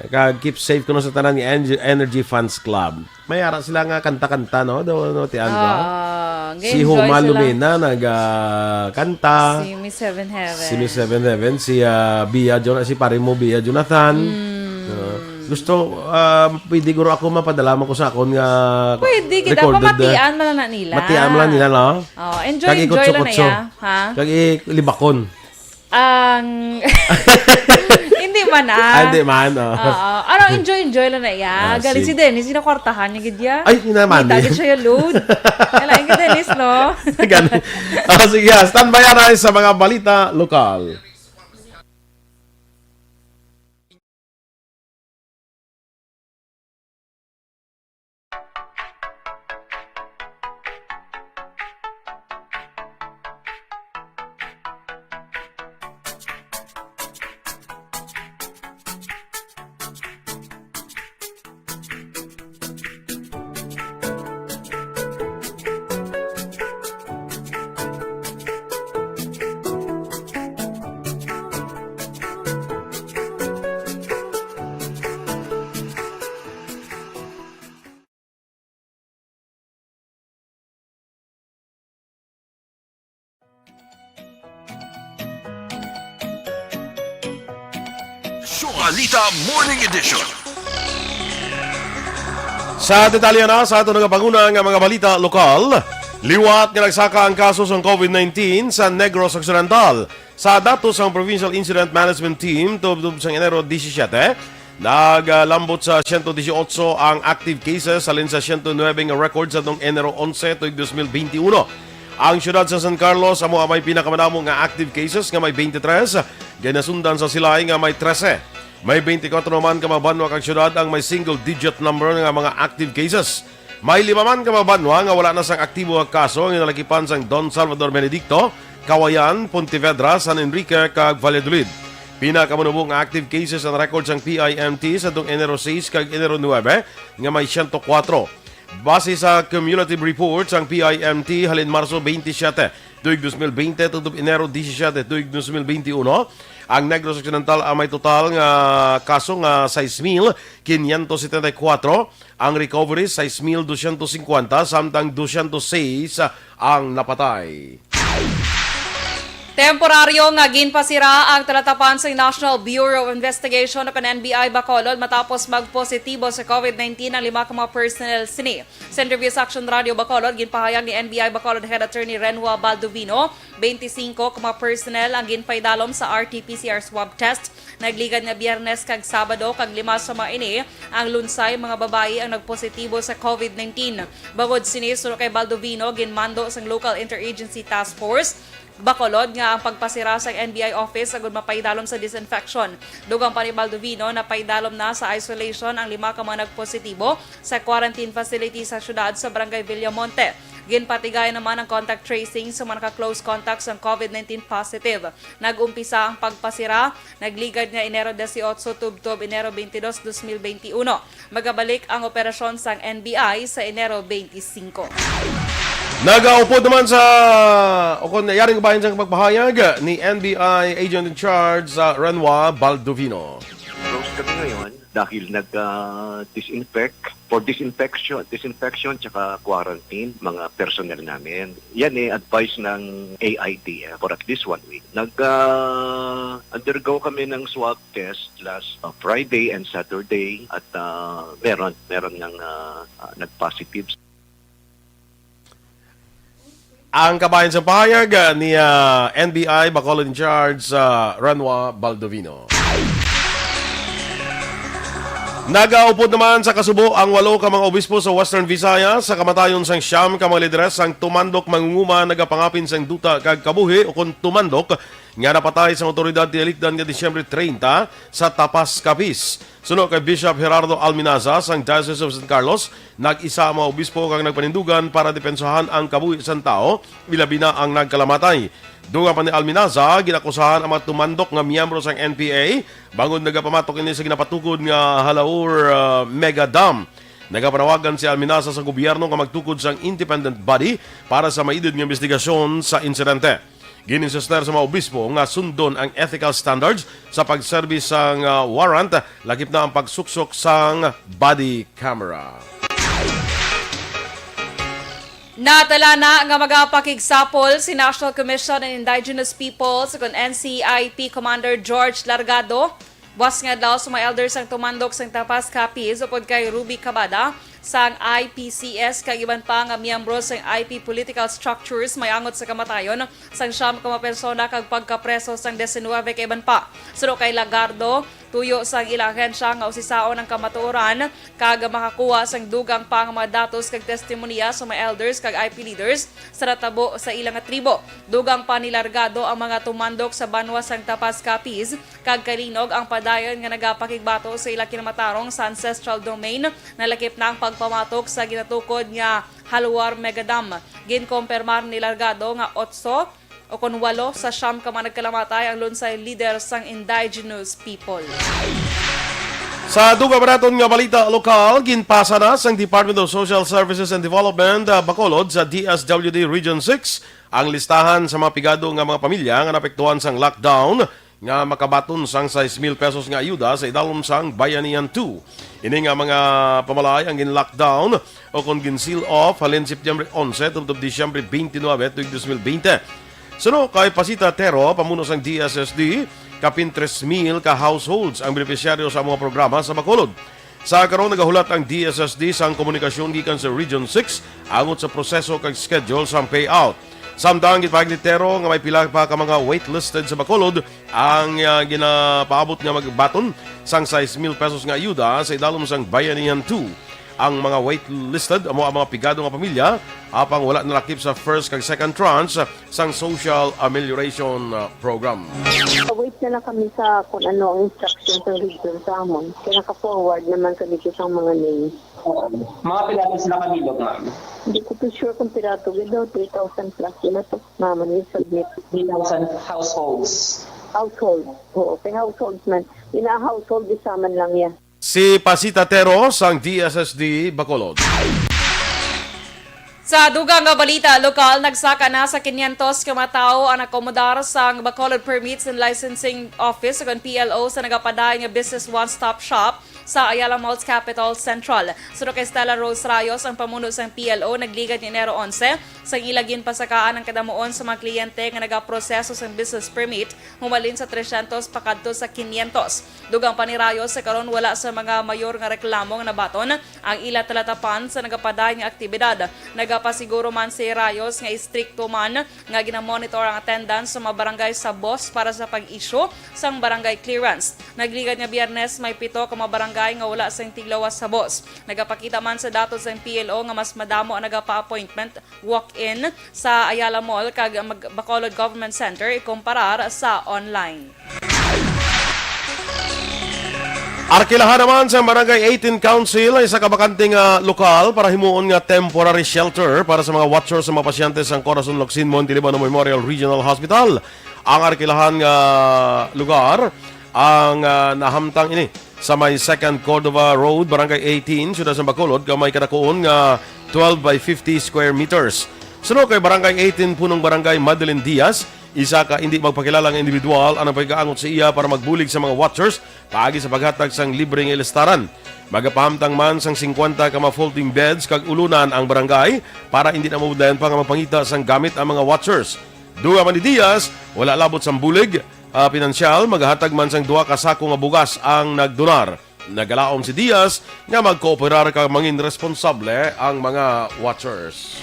Kag keep safe kuno sa tanan ni Ener-, Energy Fans Club. May ara sila nga kanta-kanta, no? Do, no, ti Andra? Oo, Si nag-enjoy Huma sila. Lumena nag, ah, kanta. Si Miss Heaven Heaven. Si Miss Heaven Heaven, si, ah, Bia Jon-, si pare mo, Bia Jonathan. Mm. Ah, gusto, ah, pwede guro ako mapadala man ko sa akon nga Pwede kita, recorded, pamatian eh. Man lang na nila. Matian man lang nila, no? Oh, enjoy, Kag enjoy lang na ikutso-kutso. Iya, ha? Kag ilibakon. Ang, hindi pa na. Ah, hindi man, oh. Oo. Ano, enjoy, enjoy lang na iya. Ah, Galing si sige. Dennis, ginakwartahan niya gid ya. Ay, hindi naman, Kita eh. gid siya yung load. Kailangan kay Dennis, no? Ganun. Ah, sige, ah, standby na sa mga balita lokal. Balita Morning Edition. Sa detalye na sa aton nga panguna nga mga balita lokal, liwat nga nagsaka ang kaso sang covid nineteen sa Negros Occidental. Sa datos sang Provincial Incident Management Team, tubtob sang Enero disisiete, nagalambot sa siyento disiotso ang active cases halin sa siyento nuebe nga record sa atong Enero onse tuig dos mil benti uno. Ang siyudad sa San Carlos amo ang may pinakamadamo nga active cases nga may twenty-three, ginasundan sa Silay nga may trese. May twenty-four naman ka mga banwa kag siyudad ang may single digit number nga mga active cases. May lima man ka mga banwa nga wala na sang aktibo nga kaso nga nalakipan sang Don Salvador Benedicto, Cauayan, Pontevedra, San Enrique, kag Valladolid. Pinakamanubo nga active cases ang record sang P I M T sa atong Enero sais kag Enero nuebe nga may siyento kuwatro. Base sa cumulative report sang P I M T halin Marso twenty-seven, tuig dos mil bente, tubtob Enero disisiete, tuig dos mil benti uno, ang Negros Occidental ang may total nga kaso nga sais mil quinientos setenta y cuatro, ang recovery sais mil dosyentos singkwenta, samtang dosyentos sais ang napatay. Temporaryo nga ginpasira ang talatapan sa National Bureau of Investigation o kan N B I Bacolod matapos magpositibo sa covid nineteen ang lima ka mga personnel sini. Sa interview sa Action Radio Bacolod, ginpahayag ni N B I Bacolod Head Attorney Renwa Baldovino, twenty-five ka mga personnel ang ginpaidalom sa R T P C R swab test. Nagligad nga Biyernes kag Sabado, kag lima sa mga ini ang lunsay, mga babayi ang nagpositibo sa covid nineteen. Bangod sini, suno kay Baldovino, ginmando sang Local Interagency Task Force Bacolod nga ang pagpasira sa N B I office agud mapaidalom sa disinfection. Dugang pa ni Baldovino, napaidalom na sa isolation ang lima ka mga nagpositibo sa quarantine facility sa siyudad sa Barangay Villamonte. Ginpatigayon naman ang contact tracing sa mga naka-close contacts sang covid nineteen positive. Nag-umpisa ang pagpasira, nagligad nga Enero dieciocho tubtob Enero veintidós, dos mil veintiuno. Magabalik ang operasyon sang N B I sa Enero twenty-five. Nagaupod naman sa, o kung yaring bahin sang pagpahayag ni N B I Agent in Charge sa Renwa Baldovino. Close kami ngayon dahil nag, ah, disinfect, for disinfection, disinfection tsaka quarantine, mga personnel namin. Yan eh, advice ng A I D F for at least one week. Nag, ah, undergo kami ng swab test last, uh, Friday and Saturday at, uh, meron, meron ng, uh, uh, nag-positive. Ang kabahin sa pahayag, uh, ni, uh, N B I Bacolod in Charge, uh, Ranwa Baldovino. Nagaupod naman sa kasubo ang walo ka mga obispo sa Western Visayas sa kamatayon sang siyam ka mga lideres sang Tumandok Mangunguma nagapangapin sang duta kag kabuhi ukon tumandok nga napatay sang awtoridad tiyalikdan nga Disyembre treinta sa Tapas, Capiz. Suno kay Bishop Gerardo Alminaza sang Diocese of San Carlos, nag-isa ang mga obispo kag nagpanindugan para depensahan ang kabuhi sang tawo, ilabi na ang nagkalamatay. Dugang pa ni Alminaza, ginakusahan ang mga tumandok nga miyembro sang N P A bangod nagapamatok ini sa ginapatukod nga Halaur, ah, Mega Dam. Nagapanawagan si Alminaza sa gobyerno nga magtukod sang independent body para sa maidid nga investigasyon sa insidente. Gin-insister sa mga obispo nga sundon ang ethical standards sa pagserbi sang, ah, warrant, lakip na ang pagsuksok sang body camera. Natala na nga magapakigsapol si National Commission on Indigenous Peoples ukon N C I P Commander George Largado buas nga adlaw sa mga elders sang tumandok sang Tapas, Capiz, upod kay Ruby Cabada sang I P C S kag iban pa nga miyembro sang I P political structures may angot sa kamatayon sang siyam ka mga persona kag pagkapreso sang diecinuebe ka iban pa. Suno kay Lagardo, Tuyo sang ila ahensya nga usisaon ang kamatuoran kag makakuha sang dugang pa nga mga datos kag testimonya sa mga elders kag I P leaders sa natabo sa ila nga tribo. Dugang pa ni Largado ang mga tumandok sa banwa sang Tapas Capiz kag Calinog ang padayon nga nagapakigbato sa ila kinamatarong sa ancestral domain. Nalakip na ang pagpamatok sa ginatukod nga Halwar Mega Dam. Ginkompermar ni Largado nga otso o kon walo sa siyam ka mga nagkalamatay ang lunsay leader sang indigenous people. Sa dugang pa naton nga balita lokal, ginpasa na sang Department of Social Services and Development, ah, Bacolod sa D S W D Region six ang listahan sa mga pigado nga mga pamilya nga naapektuhan sang lockdown nga makabaton sang sais mil pesos nga ayuda sa idalom sang Bayanihan two. Ini nga mga pamalaay ang gin-lockdown o kon gin-seal off halin September onse tubtob Disyembre twenty-nine tuig dos mil bente. Suno kay Pasita Tero, pamuno sang D S S D, kapin tres mil ka households ang benepisyaryo sa mga programa sa Bacolod. Sa karon, nagahulat ang D S S D sang komunikasyon gikan sa Region six angot sa proseso kag schedule sang payout. Samtang ginpahayag ni Tero nga may pila pa ka mga waitlisted sa Bacolod ang, ah, ginapaabot nga magbaton sang sais mil pesos nga ayuda sa idalom sang Bayanihan two. Ang mga waitlisted amo ang mga pigado nga pamilya apang wala nalakip sa first kag second tranche sang Social Amelioration, ah, Program. Wait na lang kami sa kung ano ang instruction sa region sa amon. Kaya naka-forward naman sa dito sa mga names. Mga pirato sila kanila, ma'am? Hindi ko po sure kung pirato. Ganda, three thousand plus yun na to. Mama niya submit. Three thousand households. Household. Oo, kay households man. Ina-household, isa man lang yan. Si Pasita Tero sang D S S D Bacolod. Sa dugang nga balita lokal, nagsaka na sa kinyentos ka mga tawo ang akomodar sang Bacolod Permits and Licensing Office, kon P L O, sa nagapadayon nga Business One Stop Shop sa Ayala Malls Capitol Central. Suno kay Stella Rose Rayos, ang pamuno sang P L O, nagligad ni Enero onse sang ila ginpasakaan ang kadamuon sa mga kliyente nga nagaproseso sang business permit humalin sa tresyentos pakadto sa kinyentos. Dugang pa ni Rayos, sa karon wala sa mga mayor nga reklamo nga nabaton ang ila talatapan sa nagapadayon nga aktibidad. Nagapasiguro man si Rayos nga istrikto man nga ginamonitor ang attendance sa mga barangay sa bus para sa pag-issue sang barangay clearance. Nagligad nga Biyernes, may pito ka mga barangay nga wala sing tiglawas sa bus. Nagapakita man sa datos sang P L O nga mas madamo ang nagapa-appointment walk-in sa Ayala Mall kag mag-, Bacolod Government Center ikumparar sa online. Arkilahan naman sa Barangay eighteen Council ang isa ka bakante nga lokal para himuon nga temporary shelter para sa mga watchers sa mga pasyente sang Corazon Locsin Monte Libano Memorial Regional Hospital. Ang arkilahan nga lugar ang, ah, nahamtang ini sa may Second Cordova Road, Barangay eighteen, Siyudad sa Bacolod, nga may kadakuon nga twelve by fifty square meters. Suno kay Barangay eighteen, Punong Barangay Madeline Diaz, isa ka indi magpakilala nga individual ang nagpagaangot sa iya para magbulig sa mga watchers paagi sa paghatag sang libre nga ilistaran. Magapahamtang man sang singkwenta ka mga folding beds kag ulunan ang barangay para indi na mabudlayan pa nga magpangita sang gamit ang mga watchers. Dugang man ni Diaz, wala labot sang bulig, ah, pinansyal, maghatag man sang duha ka sako nga bugas ang nagdonar. Nagalaom si Diaz nga magkooperar kag mangin responsable ang mga watchers.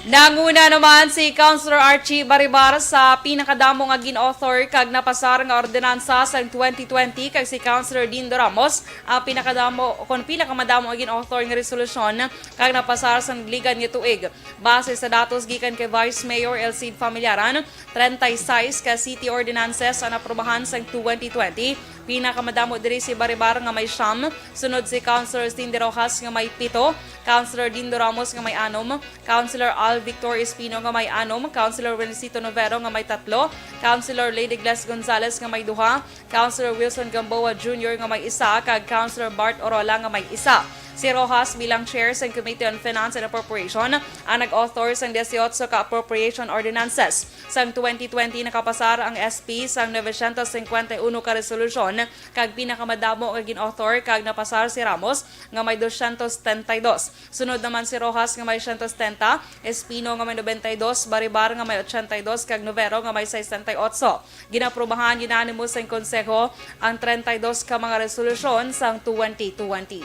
Nanguna naman si Councilor Archie Baribar sa pinakadamo nga gin-author kag napasar nga ordinansa sang twenty twenty, kag si Councilor Dindo Ramos ang pinakadamo, kon pinakamadamo nga gin-author nga resolusyon kag napasar sang nagligad nga tuig. Base sa datos gikan kay Vice Mayor Elcid Familiaran, treinta y seis ka city ordinances ang naaprubahan sang twenty twenty. Pinakamadamo diri si Baribar nga may siyam, sunod si Councilor Cindy Rojas nga may pito, Councilor Dindo Ramos nga may anom, Councilor Al Victor Espino nga may anom, Councilor Winsito Novero nga may tatlo, Councilor Lady Gles Gonzalez nga may duha, Councilor Wilson Gamboa Junior nga may isa, kag Councilor Bart Orola nga may isa. Si Rojas, bilang chair sang Committee on Finance and Appropriation, ang nag-author sang dieciocho ka appropriation ordinances. Sang twenty twenty, nakapasar ang S P sang novecientos cincuenta y uno ka resolusyon, kag pinakamadamo nga gin-author kag napasar si Ramos nga may doscientos setenta y dos. Sunod naman si Rojas nga may ciento setenta, Espino nga may noventa y dos, Baribar nga may ochenta y dos, kag Novero nga may sesenta y ocho. Ginaprobahan unanimous sang Konseho ang treinta y dos ka mga resolusyon sang twenty twenty.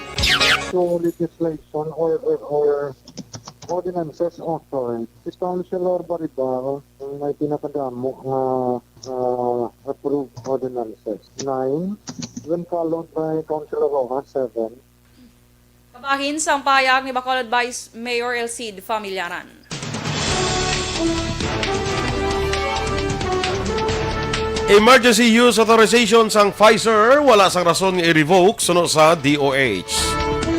Through legislation or, or, or ordinances authored, si Councilor Baribar ang may pinakadamo nga, ah, approved ordinances. Nine, then followed by Councilor Rojas, seven. Kabahin sang pahayag ni Bacolod Vice Mayor Elcid Familiaran. Emergency use authorization sang Pfizer, wala sang rason nga i-revoke suno sa D O H.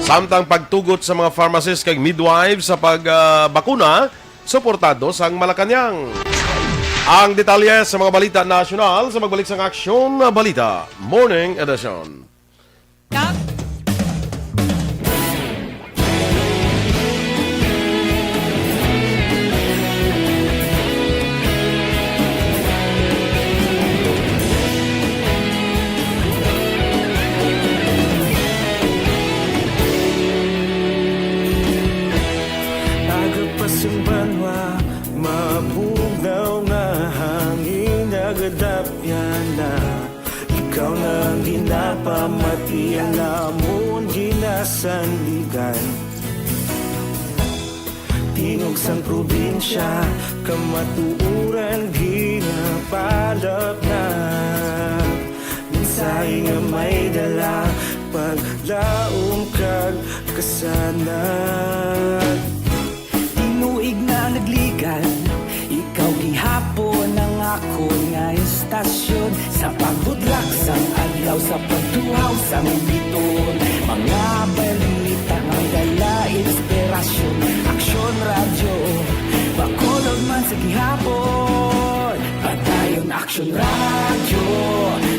Samtang pagtugot sa mga pharmacist kag midwife sa pag, ah, bakuna, suportado sang Malacañang. Ang detalye sa mga balita nasyonal sa magbalik sang Aksyon Balita Morning Edition. Kag Aga pa sang banwa, mabugnaw nga hangin, nagadapya na. Ikaw na ang ginapamati, ang amon ginasandigan. Tingog sang probinsya, kamatuoran ginapalapnag. Mensahe nga may dala, paglaom kag kasanag. Tinuig na nagligad, ikaw gihapon ang akon nga istasyon. Sa pagbudlak sang adlaw, sa pagtuhaw sang bituon, mga balita nga may dala inspirasyon. Aksyon Radyo, Bacolod man sa gihapon. Padayon Aksyon Radyo,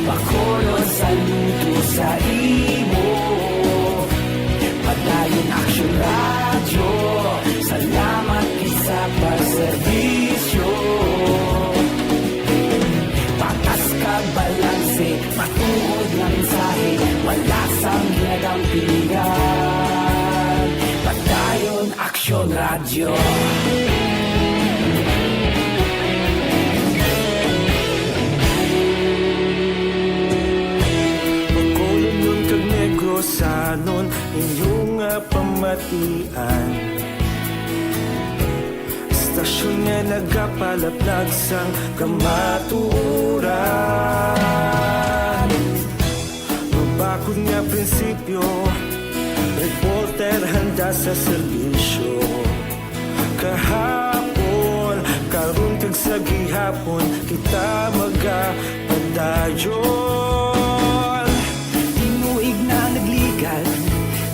Bacolod, saludo sa imo. Padayon Aksyon Radyo, salamat gid sa pagserbisyo. Patas kag balanse, matuod nga mensahe, wala sang ginagampingan. Padayon Aksyon Radyo. Bacolodnon kag Negrosanon, inyo nga pamatian. Istasyon nga nagapalaplag sang kamatuoran. Mabakod nga prinsipyo, reporter handa sa serbisyo. Kahapon, karon kag sa gihapon, kita magapadayon. Tinuig na nagligad,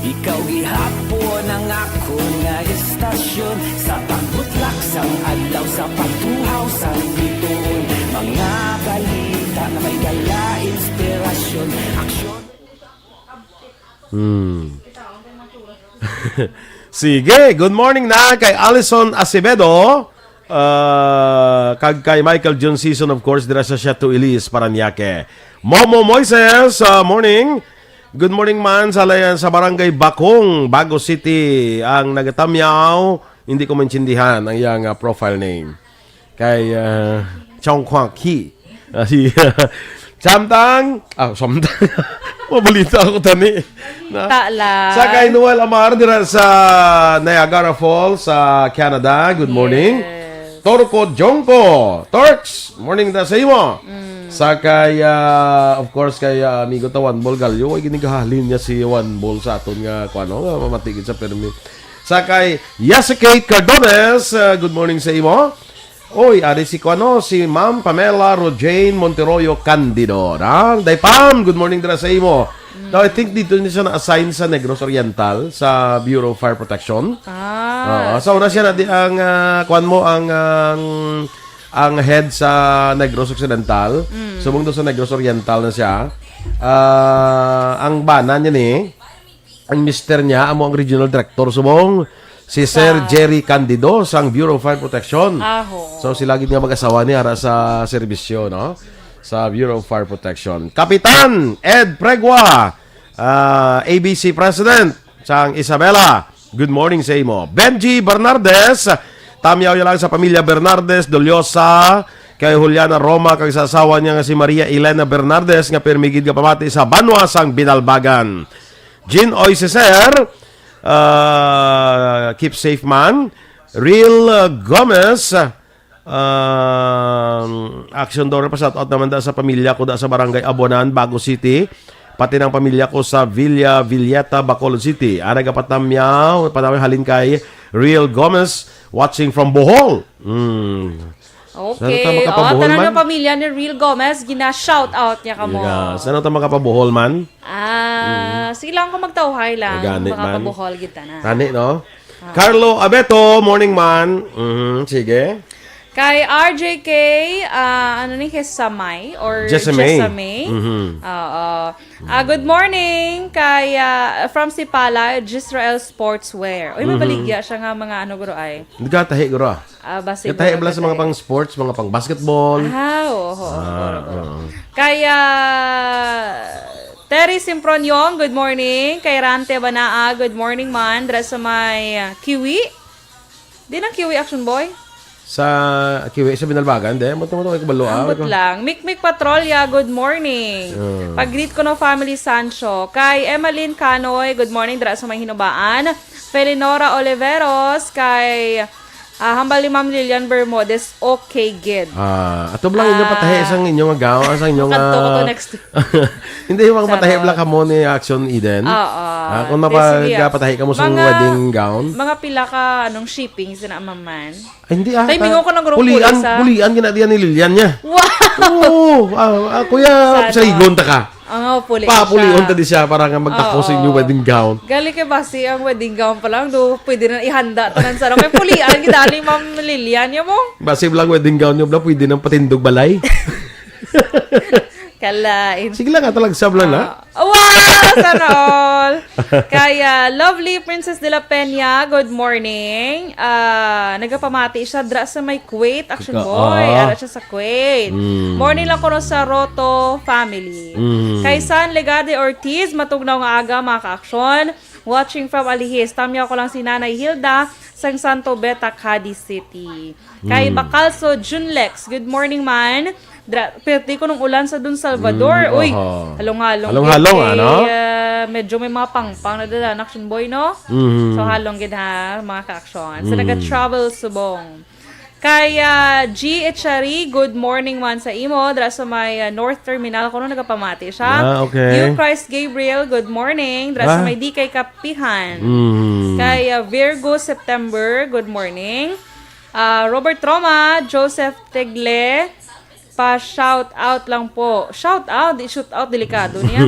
ikaw gihapon ang akon nga istasyon. Sa pagbutlak sang adlaw, sa pagtuhaw sang bituon, mga balita nga may dala inspirasyon, aksyon. Hmm. Sige, good morning na kay Alison Acevedo, ah, kag kay Michael John Season, of course, dira sa Chateau Elise, Parañaque. Momo Moises, ah, morning. Good morning man sa layan sa Barangay Bacong, Bago City, ang nagatamyaw. Hindi ko maintindihan ang iyang, ah, profile name. Kay, ah, Chong Kwang Ki. Ah, si, samtang, ah, samtang. Mabalita ako tani. Na? Ta lang. Sa kay Noel Amar dira sa Niagara Falls, sa Canada. Good morning. Yes. Torco Jongko. Torks, morning na sa imo. Mm. Sa kay, ah, of course, kay, ah, amigo ta Juan Bol Gallo. Ay, ginigahalin niya si Juan Bol sa aton nga, kuwan, no? Nga mamatigid sa permi. Sa kay Yasakate Cardones, ah, good morning sa imo. Oy, ari si kuano, si Ma'am Pamela Rojane Monteroyo Candido. Ah, Day Pam, good morning dira sa imo. Mm. Now, I think dito ni siya na-assign sa Negros Oriental, sa Bureau of Fire Protection. Ah. Oo, so, una siya na di ang, ah, kuan mo, ang, ang, ang head sa Negros Occidental. Mm. Subong do sa Negros Oriental na siya. Ah, ang bana niya ni, ang mister niya, amo ang regional director subong, si Sir Sa Jerry Candido sang Bureau of Fire Protection. Aho. So, sila gid nga mag-asawa ni ara sa serbisyo, no? Sa Bureau of Fire Protection. Kapitan Ed Pregua, ah, A B C President sang Isabela. Good morning sa imo. Benji Bernardes, tamyaw ya lang sa pamilya Bernardes Doliosa, kay Juliana Roma, kag sa asawa niya nga si Maria Elena Bernardes, nga pirmi gid nga pamati sa banwa sang Binalbagan. Jean Oy Ceser, ah, keep safe man. Real, ah, Gomez, ah, Um, Action Dora, pa-shout out naman da sa pamilya ko da sa Barangay Abonan, Bago City. Pati ng pamilya ko sa Villa Villeta, Bacolod City. Ah, nagapatamyaw, patamyaw halin kay Real Gomez, watching from Bohol. Mm. Sana ta Okay. Oh, makapabuhol tanan man. Ng pamilya ni Real Gomez, gina-shout out niya kamo. Yeah. Sana ta makapabuhol man. Ah, sige lang kung magtawhay lang. Ay, gani man. Makapabuhol gid tanan. Tani, no? Ah. Carlo Abeto, morning man. Mhm, sige. Kay R J K, ah, ano ni, kay Samay or Jessamay. Jessamay? Mhm. Oo. Ah, good morning kay, ah, from Sipala, Jisrael Sportswear. Uy, Mhm. mabaligya siya nga mga ano, guro, ay. Nagatahi, guro, ah. Ah, basig Gatahi guro bala sa mga gatahi. Pang sports, mga pang basketball. Ah, oo, oo, Ah, guro, guro. Oo. Kay, ah, Terry Simproniong, good morning. Kay Rante Banaa, good morning man. Dra sa may, ah, Kiwi. Di na Kiwi, Action Boy? Sa Kiwi, sa Binalbagan, de? Ba't naman ako kabalo, ah? Ambot lang. Mikmik Patrolya, good morning. Ah. Pag-greet ko no family Sancho. Kay Emmeline Canoy, good morning, dra sa may Hinubaan. Felinora Oliveros, kay, ah, hambal ni Ma'am Lilian Bermudez, okay gid. Ah, ato lang inyo Ah. patahi sang inyo nga gaw, ah, sang inyo Makadto ko to nga next Hindi, yung mga Sa patahi ron. Black Hamon ni Action Eden. Oo. Ah, kung Di, sige, ah. Mapagpatahi ka mo sa Mga, wedding gown. Mga pila ka, anong shipping, sina maman? Ay, hindi, ah, Tay, ta-, mingaw ko ng grupo, pulian, isa. Pulian, ginadiyan ni Lilian niya. Wow! Oo, ah, ah, kuya, Sana. Saligon ta ka. Ah, nga, puli Pa, siya. Pulion ta di siya para nga magtako sa inyo Oo. Wedding gown. Gali kay basi ang wedding gown pa lang, do, pwede na ihanda tanan sa ron. Kay pulian, gidali, Ma'am Lilian, niya mo? Basi lang wedding gown niyo, bla, pwede nang patindog balay. Kalain. Sige lang, ah, talagsab lang na. Ah, wow! Sana all! Kaya, lovely Princess de la Peña, good morning. Ah, nagapamati siya dra sa may Kuwait, Action Ika-, Boy. ah. Ara siya sa Kuwait. Mm. Morning lang kuno sa Roto family. Mm. Kay San Legade Ortiz, matugnaw nga aga, mga ka-aksyon. Watching from Alihis, tamyaw ko lang si Nanay Hilda sang Santo Beta, Cadiz City. Kay Mm. Bacalso Junlex, good morning man. Dra-, perti ko nung ulan sa Don Salvador. Mm, Uy, aha. Halong-halong Halong-halong, gid kay, ano? Ah, medyo may mga pangpang na dala, Action Boy, no? Mhm. So, halong gid ha, mga ka-action. Sa Mm. naga-travel subong. Kay, ah, G Echari, good morning man sa imo. Dra sa may, ah, North Terminal, kuno nagapamati siya. Ah, okay. You Christ Gabriel, good morning. Dra sa Ah. may D K Kapihan. Mm. Kay, ah, Virgo September, good morning. Ah, Robert Roma, Joseph Tegle, pa-shout out lang po. Shout out, di shoot out, delikado niya.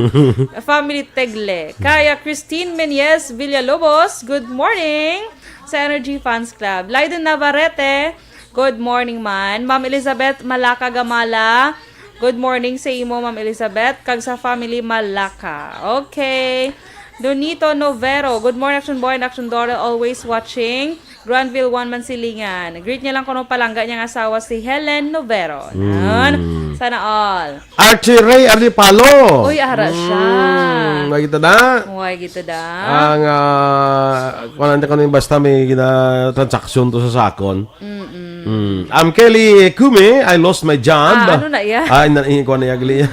Family Tegle. Kaya Christine Menyes Villalobos, good morning sa Energy Fans Club. Lydon Navarrete, good morning man. Ma'am Elizabeth Malaka Gamala, good morning sa imo, Ma'am Elizabeth, kag sa family Malaka. Okay. Donito Novero, good morning, Action Boy and Action Dora, always watching. Granville Juan Mansilingan. Greet niya lang kuno palangga niya nga asawa si Helen Novero. Mm. Nan, sana all. Archie Ray Aripalo. Uy, ara siya. Mm, may kita na. Uy, kita da. Ang, ah, kung ano, kung ano yung basta may gina-, transaction to sa sakon. Mm-mm. Mm. Am Kelly Kumi, I lost my job. Ah, ano na iya? Ah, ina-, ina-, kuha na iya, gali.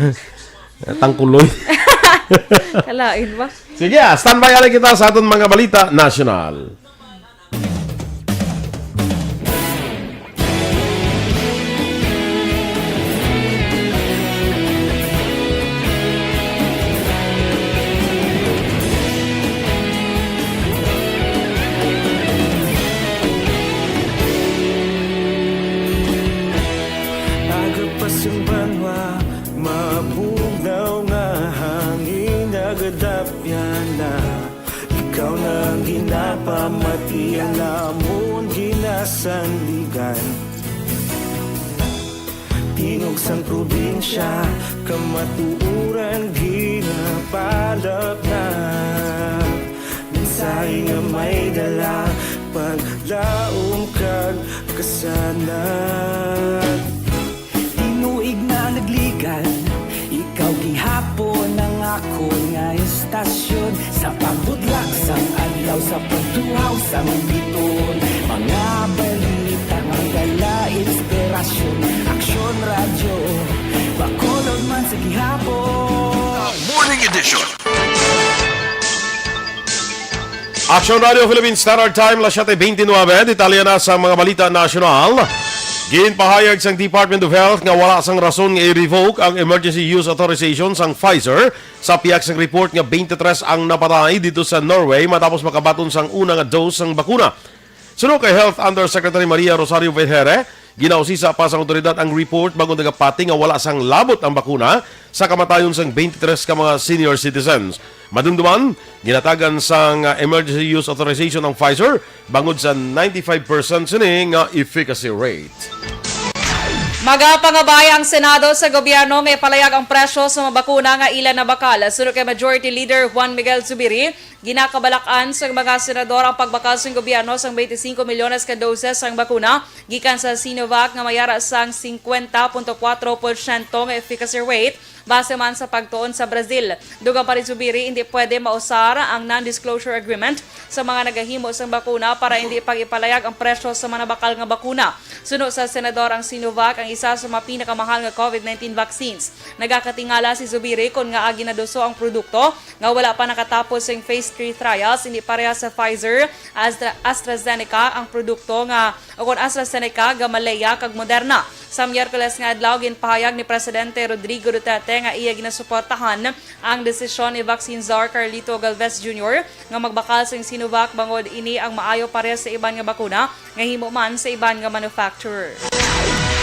Tangkuloy. Kalain ba? Sige, ah, standby lang kita sa aton mga balita nasyonal. Aga pa sing banwa, mabugnaw nga hangin nagadapyan na. Ikaw na ang ginapamati, ang amon ginasandigan. Tingog sang probinsya, kamatuoran ginapalapnap. Mensahe nga may dala, paglaom kag kasanag. Tinuig na nagligan, ikaw gihapon ang akon nga estasyon. Sa pagbudlak sang adlaw, sa pagtuhaw sang biton, mga balita nga dala inspirasyon. Aksyon Radyo, Bacolod man sa gihapon. Morning Edition. Action Radio Philippine Standard Time, las siete veintinueve. Detalye na sa mga balita nasyonal. Ginpahayag sang Department of Health nga wala sang rason nga i-revoke ang emergency use authorization sang Pfizer sa pihak sang report nga twenty-three ang napatay dito sa Norway matapos makabaton sang una nga dose sang bakuna. Suno kay Health Undersecretary Maria Rosario Vergeire, ginausisa pa sang awtoridad ang report bangod nagapati nga wala sang labot ang bakuna sa kamatayon sang twenty-three ka mga senior citizens. Madumduman, ginatagan sang, ah, emergency use authorization ang Pfizer bangod sa ninety-five percent sini nga efficacy rate. Magapangabay ang Senado sa gobyerno nga ipalayag ang presyo sa mga bakuna nga ila nabakal. Suno kay Majority Leader Juan Miguel Zubiri, ginakabalak-an sa mga senador ang pagbakal sa gobyerno sang twenty-five milyones ka doses sang bakuna gikan sa Sinovac nga mayara sang fifty point four percent nga efficacy rate base man sa pagtuon sa Brazil. Dugang pa ni Zubiri, hindi pwede mausar ang non-disclosure agreement sa mga nagahimo sang bakuna para hindi pag-ipalayag ang presyo sa mga nabakal nga bakuna. Suno sa senador, ang Sinovac ang isa sa mga pinakamahal nga COVID nineteen vaccines. Nagakatingala si Zubiri kon ngaa ginaduso ang produkto nga wala pa nakatapos sing phase three trials, hindi pareha sa Pfizer, Astra-, AstraZeneca ang produkto nga, o kon AstraZeneca, Gamaleya kag Moderna. Sa Miyerkules nga adlaw, ginpahayag ni Presidente Rodrigo Duterte nga iya ginasuportahan ang desisyon ni vaccine czar Carlito Galvez Junior nga magbakal sing Sinovac bangod ini ang maayo pares sa iban nga bakuna nga himo man sa iban nga manufacturer.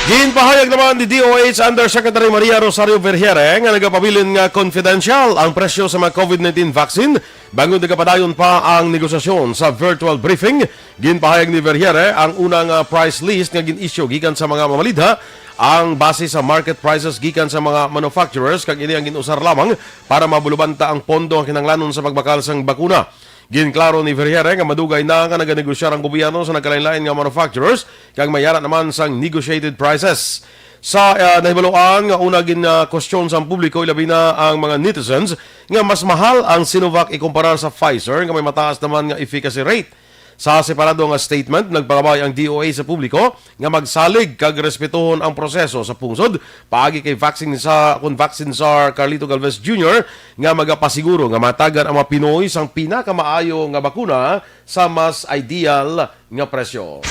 Ginpahayag naman ni D O H Undersecretary Maria Rosario Vergeire nga nagapabilin nga confidential ang presyo sa mga COVID nineteen vaccine bangod nagapadayon pa ang negosasyon. Sa virtual briefing, ginpahayag ni Vergeire ang una nga price list nga gin-issue gikan sa mga mamalidha, ang base sa market prices gikan sa mga manufacturers, kag ini ang gin-usar lamang para mabulubanta ang pondo nga kinahanglanon sa pagbakal sang bakuna. Ginklaro ni Vergeire nga madugay na nga naganegosyar ang gobyerno sa nagkalain-lain nga manufacturers kag mayara naman sang negotiated prices. Sa, ah, nahibaluan nga una gin, ah, kwestiyon sang publiko, ilabi na ang mga netizens, nga mas mahal ang Sinovac ikumparar sa Pfizer nga may mataas naman nga efficacy rate. Sa separado nga statement, nagpangabay ang D O H sa publiko nga magsalig kag respetuhon ang proseso sa pungsod paagi kay vaccine sa, kun vaccine czar Carlito Galvez Junior nga magapasiguro nga matagan ang mga Pinoy sang pinakamaayo nga bakuna sa mas ideal nga presyo.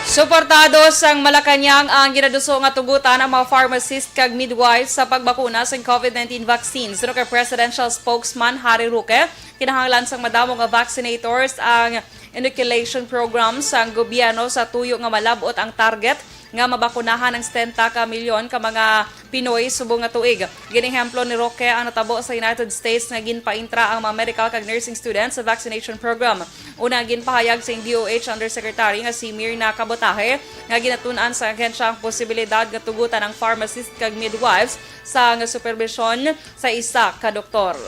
Suportado sang Malacañang ang ginaduso nga tugutan ang mga pharmacist kag midwife sa pagbakuna sang COVID nineteen vaccine. Suno kay Presidential Spokesman Harry Roque, kinahanglan sang madamo nga vaccinators ang inoculation program sang gobyerno sa tuyo nga malab-ot ang target nga mabakunahan ang setenta ka milyon ka mga Pinoy subong nga tuig. Ginehemplo ni Roque ang natabo sa United States nga ginpaintra ang mga medical kag nursing students sa vaccination program. Una, ginpahayag sing D O H Undersecretary nga si Mirna Cabotaje nga ginatun-an sa ahensya ang posibilidad nga tugutan ang pharmacist kag midwives sang superbisyon sa isa ka doktor.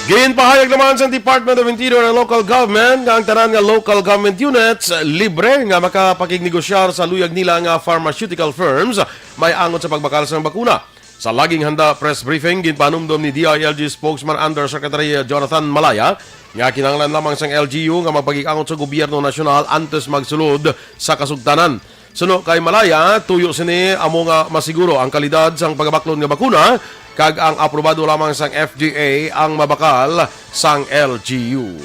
Ginpahayag naman sa Department of Interior and Local Government nga ang tanan nga local government units libre nga makapakignegosyar sa luyag nila nga pharmaceutical firms may angot sa pagbakal sang bakuna. Sa Laging Handa press briefing, ginpahanumdom ni D I L G spokesman Undersecretary Jonathan Malaya nga kinahanglan lamang sang L G U nga magpakig-angot sa gobyerno nasyonal antes magsulod sa kasugtanan. Suno kay Malaya, tuyo sini amo nga masiguro ang kalidad sang pagabaklon nga bakuna, kag ang aprobado lamang sang F D A ang mabakal sang L G U.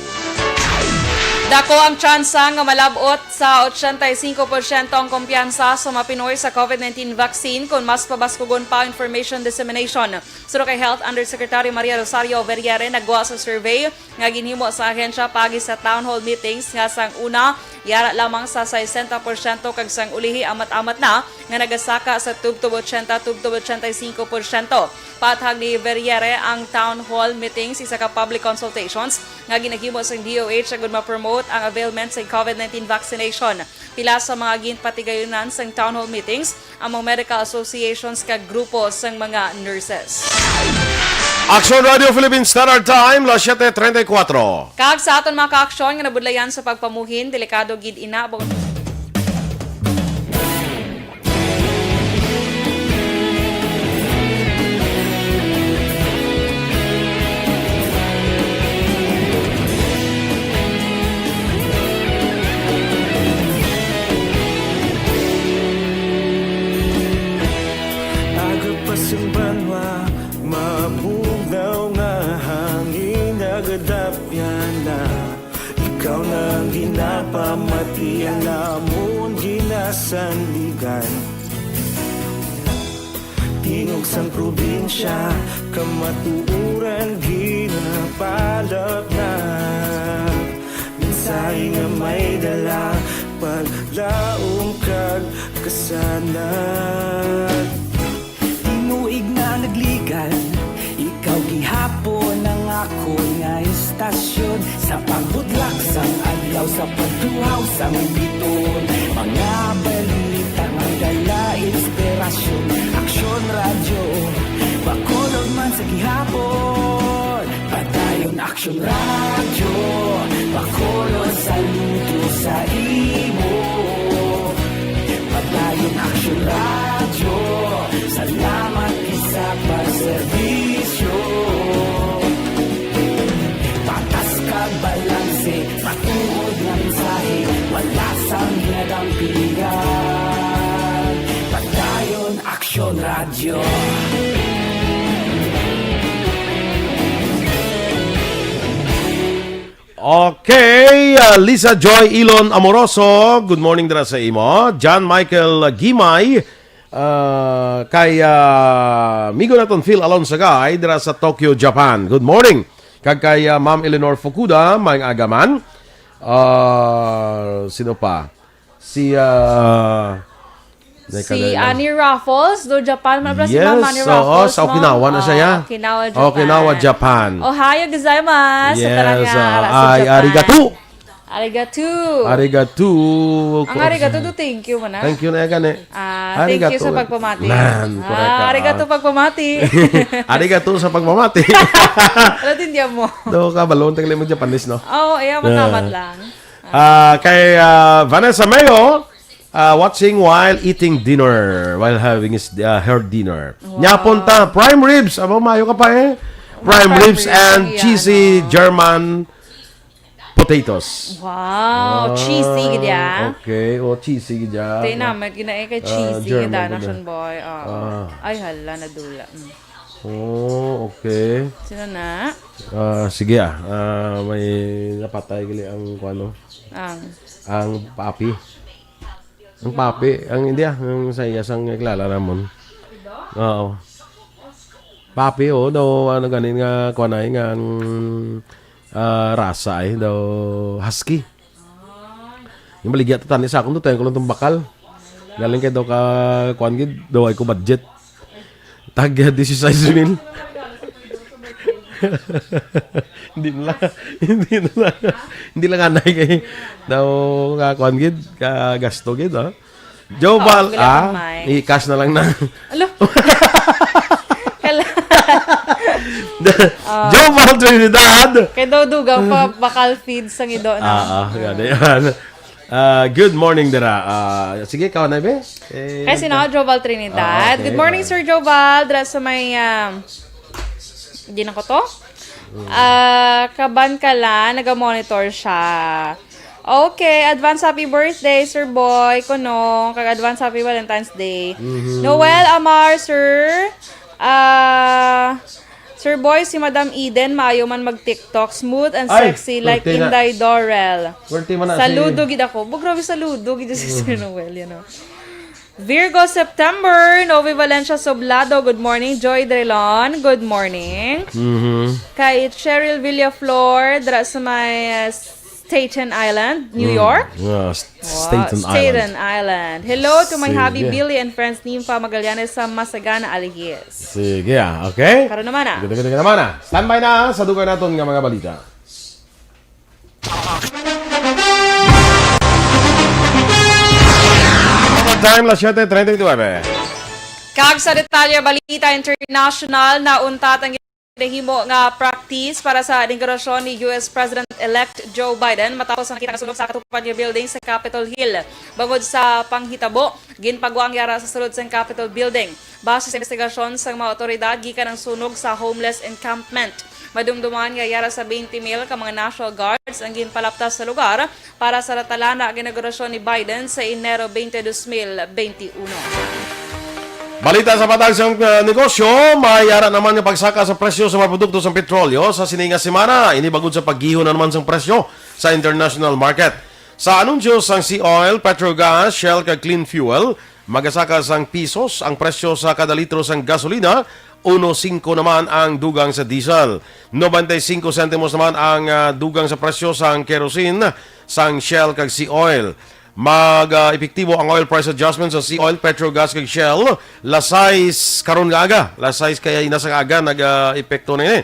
Dako ang tsansa nga malab-ot sa ochenta y cinco porsyento ang kumpiyansa sa mga Pinoy sa COVID nineteen vaccine kon mas pabaskugon pa ang information dissemination. Suno kay Health Undersecretary Maria Rosario Vergeire, nagwa sa survey nga ginhimo sa ahensya paagi sa town hall meetings nga sang una, yara lamang sa sesenta porsyento kag sang ulihi amat-amat na nga nagasaka sa tubtob ochenta tubtob ochenta y cinco porsyento. Paathag ni Vergeire, ang town hall meetings isa ka public consultations nga ginaghimo sang D O H agud ma-promote ang availment sa COVID nineteen vaccination. Pila sa mga ginpatigayunan sang town hall meetings ang mga medical associations kag grupo sang mga nurses. Aksyon Radio Philippine Standard Time, las siete treinta y cuatro. Kag sa aton mga kaaksyon nga nabudlayan sa pagpamuhin, delikado gid ina. Aga pa sang banwa, mabugnaw nga hangin, nagadapyan na. Ikaw na ang ginapamati, ang amon gina- kasandigan. Tingog sang probinsya, kamatuoran ginapalap na. Mensahe nga may dala, paglaom kag kasanag. Tinuig na nagligan, ikaw gihapon ang akon nga istasyon. Sa pagbudlak sang adlaw, sa pagduhaw sang biton, mga balita nga dala inspirasyon. Aksyon Radyo, Bacolod man sa gihapon. Padayon Aksyon Radyo, Bacolod, saludo sa imo. Padayon Aksyon Radyo, salamat sa pagserbisyo. Patas kag balanse, matuod nga mensahe, wala sang ginadampigan. Padayon Aksyon Radyo. Okay, ah, Lisa Joy Ilon Amoroso, good morning dira sa imo. John Michael Gimay, ah, kay, ah, amigo naton Phil Alonsagay dira sa Tokyo, Japan. Good morning. Kag kay, ah, Ma'am Eleanor Fukuda, may agaman. Ah, sino pa? Si, ah, may Si kagaya. Annie Raffles, do Japan man pala si Yes, Ma'am Annie oo, Raffles, sa no? Okinawa na siya, Ah, ya. Okinawa, Japan. Okinawa, Japan. Ohayou gozaimasu. Sa tanan Yes, nga ah, ara sa ay, Japan. Arigato. Arigato. Arigato. Ang arigato do thank you man na. Thank you na gani. Ah, thank you Arigato. sa pagpamati. Nan, Ah, correct ka, arigato ah. pagpamati. Arigato sa pagpamati. Ano din diyan mo? Do ka balon tagal mo Japanese, no? Oo, iya, matamat Ah. lang. Ah, kay, ah, Vanessa Mayo, ah, watching while eating dinner, while having his, ah, her dinner. Wow. Nya punta, prime ribs. Aba, mayo ka pa eh. Prime Prime ribs ribs, and yeah, cheesy no. German potatoes. Wow, Ah, cheesy gid ya. Okay, oh, cheesy gid ya. Tay na, may ginae kay Ah, cheesy German gid, food, Action eh. Boy. Oo. Ah. Ay, hala, nadula. Mm. Oh, okay. Sino na? Ah, sige ah. Ah, may napatay gali ang kuano. Ang Ang papi. Ang papi, ang hindi ah, ang sa iya sang kilala namon. Oo. Papi, oh, daw ano ganin nga kuanay nga ang ah, rasa ay daw husky. Yung maligya ta tani sa akon to, tayo ko lang tong bakal. Galing kay daw ka kuan gid, daw ay ko budget. Tag dieciséis mil. Hindi na lang. Hindi na lang. Hindi lang anay kay daw ka kuan gid, ka gasto gid, oh. Joe Oh, Val, wala ah, kang mic. I-cash na lang na. Alo. Kala- Ah. Joe Val Trinidad. Kay daw dugang pa bakal feed sang ido na. Ah, ah, gani yan. Ah, good morning, dira. Ah, sige, ikaw na, be. Eh, Kasi na, Joval Trinidad. Ah, okay. Good morning, Ah. Sir Joval. Dira sa may, um, di na ko to? Mm. Ah, kaban ka la, naga-monitor siya. Okay, advance happy birthday, Sir Boy, Konong, kag advance happy Valentine's Day. Mhm. Noel Amar, sir. Ah, Sir Boy, si Madam Eden, maayo man mag-TikTok. Smooth and Ay, sexy like swerte na. Inday Dorel. Swerte man na si Saludo gid ako. Bo, grabe, saludo gid si Sir Mhm. Noel, you know. Virgo September, Novi Valencia Soblado, good morning. Joy Drilon, good morning. Mhm. Kay Cheryl Villaflor, dira sa may, uh, Staten Island, New Mm. York. Yeah, S-, Wow, Staten Island. Staten Island. Hello to my Sige. hubby Billy and friends Nympha Magallanes sa Masagana, Alihis. Sige, ah, okay? Karon naman, ah. Sige, sige, sige naman, ah. Standby na sa dugay naton nga mga balita. Time, las siete treinta y nueve. Kag sa detalye, balita international, nauntat ang ginahimo nga practice para sa inaugurasyon ni U S President-elect Joe Biden matapos nakita nga sunog sa katupad nga building sa Capitol Hill. Bangod sa panghitabo, ginpagwa ang yara sa sulod sang Capitol Building. Base sa investigasyon sang mga awtoridad, gikan ang sunog sa homeless encampment. Madumduman nga yara sa twenty mil ka mga National Guards ang ginpalaptas sa lugar para sa natalana nga inaugurasyon ni Biden sa Enero twenty, dos mil twenty-uno. Balita sa patag sang, uh, negosyo, may ara naman nga pagsaka sa presyo sa mga produkto sa petrolyo sa sini nga semana. Ini bangod sa paggihon na naman sang presyo sa international market. Sa anunsyo sang Sea Oil, Petrogas, Shell kag Clean Fuel, magasaka sang pisos ang presyo sa kada litro sang gasolina, uno singko naman ang dugang sa diesel. Nobenta y singko sentimos naman ang, ah, dugang sa presyo sang kerosene, sang Shell kag Sea Oil. Mag, ah, epektibo ang oil price adjustment sa Sea Oil, Petrogas kag Shell, las sais karon nga aga. Las sais kay ina sa aga nag, ah, epekto na ini.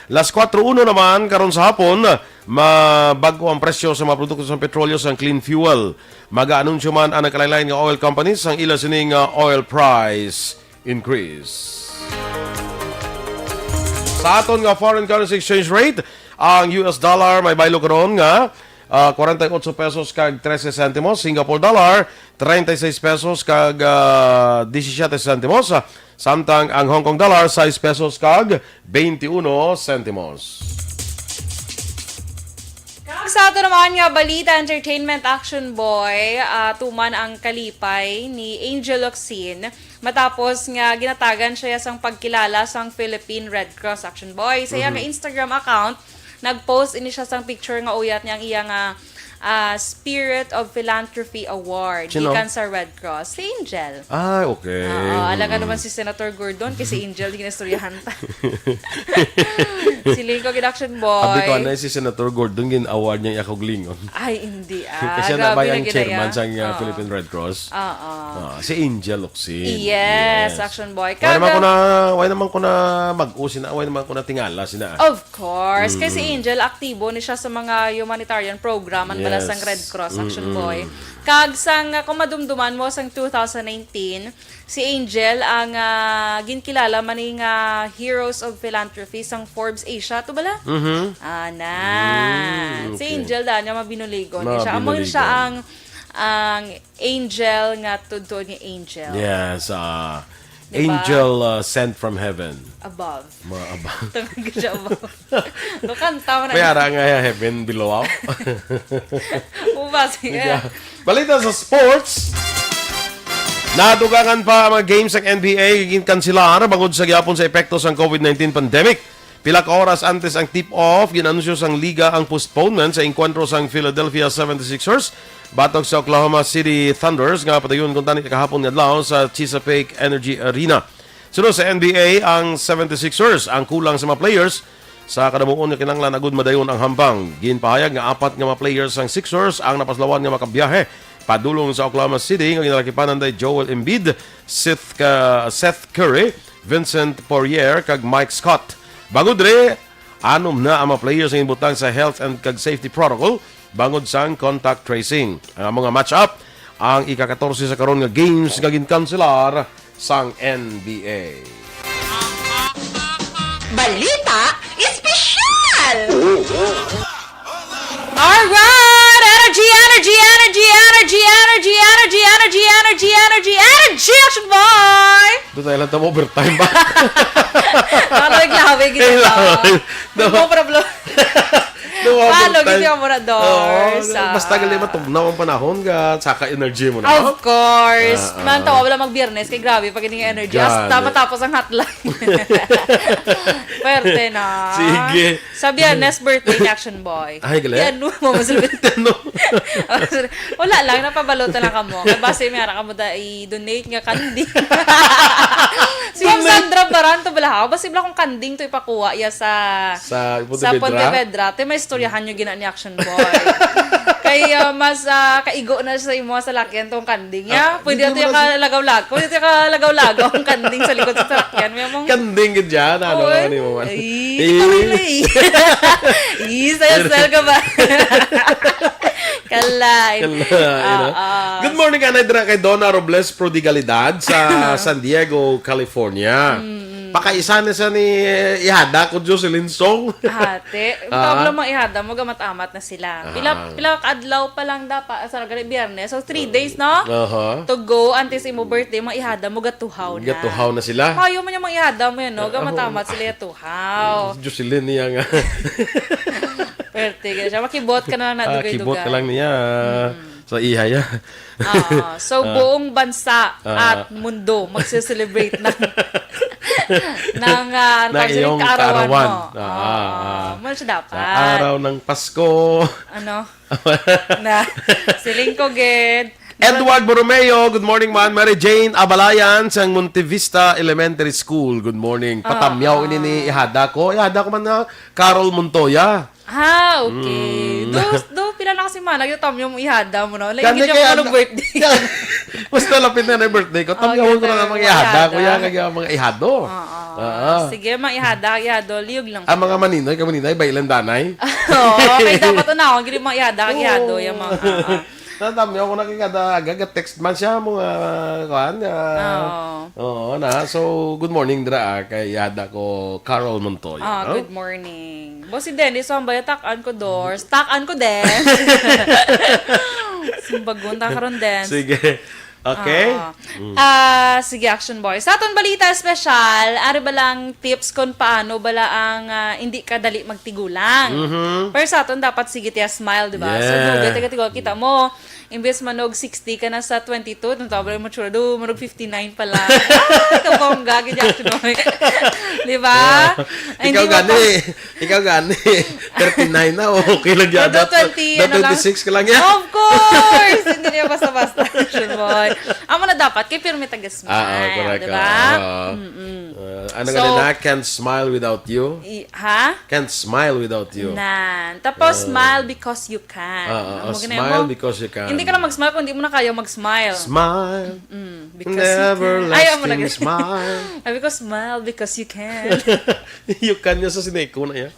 Las kuwatro uno naman karon sa hapon, mabag-o ang presyo sa mga produkto sa petrolyo sang Clean Fuel. Mag-aanunsyo man ang nagkalain-lain nga oil companies sang ila sini nga oil price increase. Sa aton nga foreign currency exchange rate, ang U S dollar may baylo karon nga, ah, kwarenta y ocho pesos kag trese sentimos, Singapore dollar, treinta y seis pesos kag, ah, disisiete sentimos, ah, samtang ang Hong Kong dollar, sais pesos kag veintiuno sentimos. Kag sa ato naman nga balita, entertainment, Action Boy, ah, tuman ang kalipay ni Angel Locsin matapos nga ginatagan siya sang pagkilala sang Philippine Red Cross, Action Boy. Sa iya nga Mhm. Instagram account, nag-post ini siya sang picture nga uyat niya ang iya nga, ah, Spirit of Philanthropy Award Sino? gikan sa Red Cross. Si Angel. Ah, okay. Oo, alangan Mm. naman si Senator Gordon, kay si Angel, ginistoryahan ta. Siling ko, gid, Action Boy. Abi ko, anay si Senator Gordon, gin-award niya ako glingon. Ay, hindi, ah. Kasi na Grabe ba na ang gid, chairman ah. sang, ah, Oo. Philippine Red Cross? Oo. Ah, si Angel Locsin. Yes, Yes. Action Boy. Why naman Kada ko na, why naman ko na mag-o sina, why naman ko na tingala sina? Of course. Kay si Mm-mm. Angel, aktibo ni siya sa mga humanitarian program, ang bala sang Yes. Red Cross, Action Mm-mm. Boy. Kag sang, ah, kung madumduman mo, sang two thousand nineteen, si Angel ang, ah, ginkilala man ni nga Heroes of Philanthropy sang Forbes Asia. Ito bala? Mhm. Ana. Mm, Si okay. Angel daan niya mabinuligon. Siya, amo siya Mabinuligon. ang, ang angel nga tudto ni Angel. Yes, ah, Diba? Angel, ah, sent from heaven. Above. Ma-, above. Tungod siya above. No, kanta mo na. May ara nga heaven below ako. Uba, sige. Sige. Balita sa sports. Nadugangan pa ang mga games sang N B A nga ginkanselar bangod sa gihapon sa epekto sang COVID nineteen pandemic. Pila ka oras antes ang tip-off, ginanunsyo sang liga ang postponement sa engkwentro sang Philadelphia seventy-sixers batok sa Oklahoma City Thunders nga padayon kuntani kahapon nga adlaw sa Chesapeake Energy Arena. Suno sa N B A, ang seventy-sixers ang kulang sa mga players sa kadamuon nga kinahanglan agud madayon ang hampang. Ginpahayag nga apat nga mga players sang Sixers ang napaslawan nga makabiyahe padulong sa Oklahoma City nga ginalakipanan day Joel Embiid, Seth, ka, Seth Curry, Vincent Poirier, kag Mike Scott. Bangod diri, anom na ang mga players nga ginbutang sa health and kag safety protocol bangod sang contact tracing. Ang amo nga match-up, ang ika-katorse sa karon nga games nga ginkanselar sang N B A. Balita Espesyal! Alright! Energy, energy, energy, energy, energy, energy, energy, energy, energy, energy, Action Boy! Doon tayo lang tamo overtime ba? Ano, naglawig ito? Naglawig. No. No problem. Duha Paano, full time. Gid yung mura, Oo, Dors, ah. Basta gali matugnaw ang panahon, ga, saka energy mo na, Of no? course. Ah, ah. Man, tawa wala mag-Biyernes, kay grabe, pag ining energy. Grabe. Hasta matapos ang hotline. Pwerte na. Sige. Sa Biyernes, birthday ni Action Boy. Ay, gali? Yan, no, mamasulbit. Ano? Wala lang, napabalota lang kamo. Kay base, may ara kamo da i-donate nga kanding. Si Ma'am Donate. Sandra Baranto, bala, ha? Basi bala kung kanding to ipakuha, ya, sa Sa Sa Pontevedra? Pontevedra, te, may istoryahan nyo gina ni Action Boy. Kay, ah, mas, ah, kaigo na sa imo sa lakyan tong kanding, ya. Ah, Pwede hindi ato mo yung na si kalagaw-lagaw. Pwede ato yung kalagaw-lagaw ang kanding sa likod sa salakyan. May mong Kanding gid dyan, ano, Oy. ano mo man. Ay, Eh. kita kayo na eh. Isa yung sel ka ba? Kalay. Kalay, you know? Ah, ah. Good morning, anay dira kay Donna Robles Prodigalidad sa San Diego, California. Mm. Pakaisa na siya ni, eh, ihada ko, Jocelyn Song. Ate, Ah. tawag lang mga ihada mo, gamat-amat na sila. Pila, Ah. pila ka adlaw pa lang dapat, sa gali Biyernes. So, three days, no? Aha. To go, antes imo birthday, mga ihada mo, gatuhaw na. Gatuhaw na sila. Mayo man yung mga ihada mo yan, no? Ah, Gamat-amat oo. sila, gatuhaw. Jocelyn niya nga. Perte, gani siya. Makibot ka na lang na Ah, dugay-dugay. kibot ka lang niya. Mm. Sa iha ya. Ah, so, Ah. buong bansa Ah. at mundo magse-celebrate ng Nang, ah, ano Na tawag siya, iyong kaarawan kaarawan. mo. Ah, Oo. ah. Muna siya dapat. Sa araw ng Pasko. Ano? Na, siling ko, gid. Edward Borromeo, good morning, man. Mary Jane Abalayan sang Montevista Elementary School, good morning. Ah, Patamyaw ini ni ah. ihada ko. Ihada ko man nga, Carol Montoya. Ah, okay. Mm. Do, do, pila na kasi mana, yung tamyo mo ihada mo, no? Like, Gani hindi kaya ako ano, birthday. Basta lapit na na yung birthday ko, Oh, tamyawan ko ganun na nga yung mga mga ihada ko, ihada. yan, kaya mga ihado. Oo. Oo. Sige, mga ihada, ihado, liyog lang. Ang mga maninoy, kay maninoy, bailan danay. Oo, kay dapat una, ako, gini mga ihada, Oo. ihado, yung mga, ah, ah. Natamyaw ko na kay kada aga, ga-text man siya, mga, kuan, ah, Oo. oo, na. So, good morning, dira, ah, kay ihada ko, Carol Montoya, Ah, no? good morning. Bo si Dennis, ang baya, tak-an ko doors. Tak-an ko din. Sumbagon ta karon din. Sige. Okay. Ah. Mm. Ah, sige, Action Boy. Sa aton balita espesyal, ari ba lang tips kung paano bala ang, ah, hindi ka dali magtigulang? Mhm. Pero sa aton, dapat sige tiya smile, di ba? So, Yes. dugay taga-tigulang, kita mo, imbes manog sixty ka na sa twenty-two, nung tawag mo tsura, do, manog fifty-nine pa lang. Ay, kabongga, gid, Action Boy. Di ba? Ah, Ay, ikaw hindi mo gani, pa ikaw gani, thirty-nine na, okay lang Pero yata. twenty, Daw ano lang. twenty-six ka lang yan. Of course! Hindi niya basta-basta, Action Boy. Amo na dapat, kay pirmi taga-smile, Ah, ah, correct, di ba? ah, ah. Mm-mm. Ah, ano So, ganun na? Can't smile without you? I-, ha? Can't smile without you. Nan. Tapos, Ah. smile because you can. Ah, ah, Amo ah, ganun smile mo. because you can. Hindi ka lang mag-smile kung hindi mo na kaya mag-smile. Smile. Mm, because you can. Ay, amo na Everlasting ganun. smile. Sabi ko, smile because you can. You can niya sa Sineco na yan.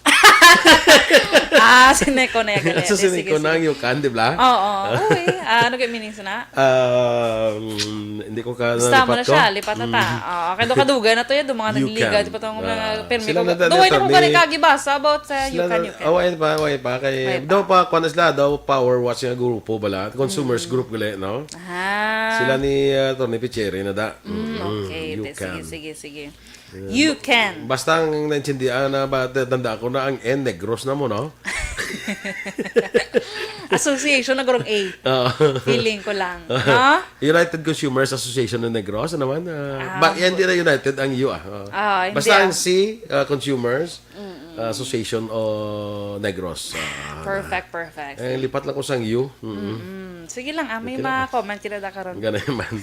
Ah, Sineco na yan. Sa Sige, Sineco sige, na ang sige. you can, di ba? Oo. Uy, ah, ano kayo meaning sa na? Um, hindi ko ka Basta mo nalipat na ko. siya, lipat na ta. Mm. Oo, kay do kadugay na to yan, do mga You nagliga, can. di pa to mga Ah, permi sila ko. na dali, Do, wait, ako attorney. gani kagibasa about sa you Sila can, na, you can. oh, wait pa, wait pa. Kay, Wait daw pa. pa, kuwan na sila, daw power watch nga grupo bala. Consumers Mm. group gali, no? Ah. Sila ni, ah, Attorney Picheri na da. Mm, Mm, okay. you Te-, sige, can. sige, sige. Yeah. You can. Basta ang naintindihan na ba, tanda ko na ang N, Negros na mo, no? Association na gurong A. Oo. Feeling ko lang. No? United Consumers Association ng Negros, ano man? Ah, Ah, ba, yan bu- din na United ang U, ah. Oo. Ah, hindi, Basta ang ah. C, ah, Consumers Mm-mm. Association o Negros. Ah, Perfect, perfect. Eh, lipat lang ko sang U. Mm-mm. Mm-mm. Sige lang, ah, may Okay lang, ah. ma-comment kita da karon. Ganun man.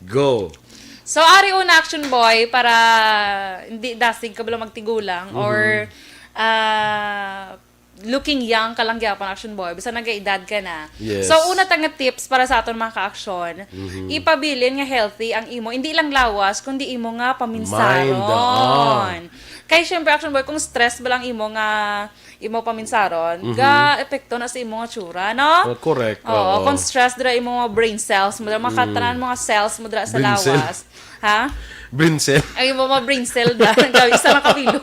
Go. So, ari una, Action Boy, para hindi dasig ka bala magtigulang Mhm. or, ah, looking young ka lang gyapon, Action Boy, basta nagaedad ka na. Yes. So, una ta nga tips para sa aton mga ka-action, Mhm. ipabilin nga healthy ang imo, hindi lang lawas, kundi imo nga paminsaron. Mind, ah. Kay, syempre, Action Boy, kung stress ba lang imo nga imo paminsaron, Mhm. ga-epekto na sa imo nga tsura, no? Oh, correct. Oo, Oo. kung stress dira imo mga brain cells mo dira, mga Mm. katanan mga cells mo dira sa Brain cell. lawas. Ha? Brain cell. Ay, imo mga brain cell da. Grabe, isa na kabilog.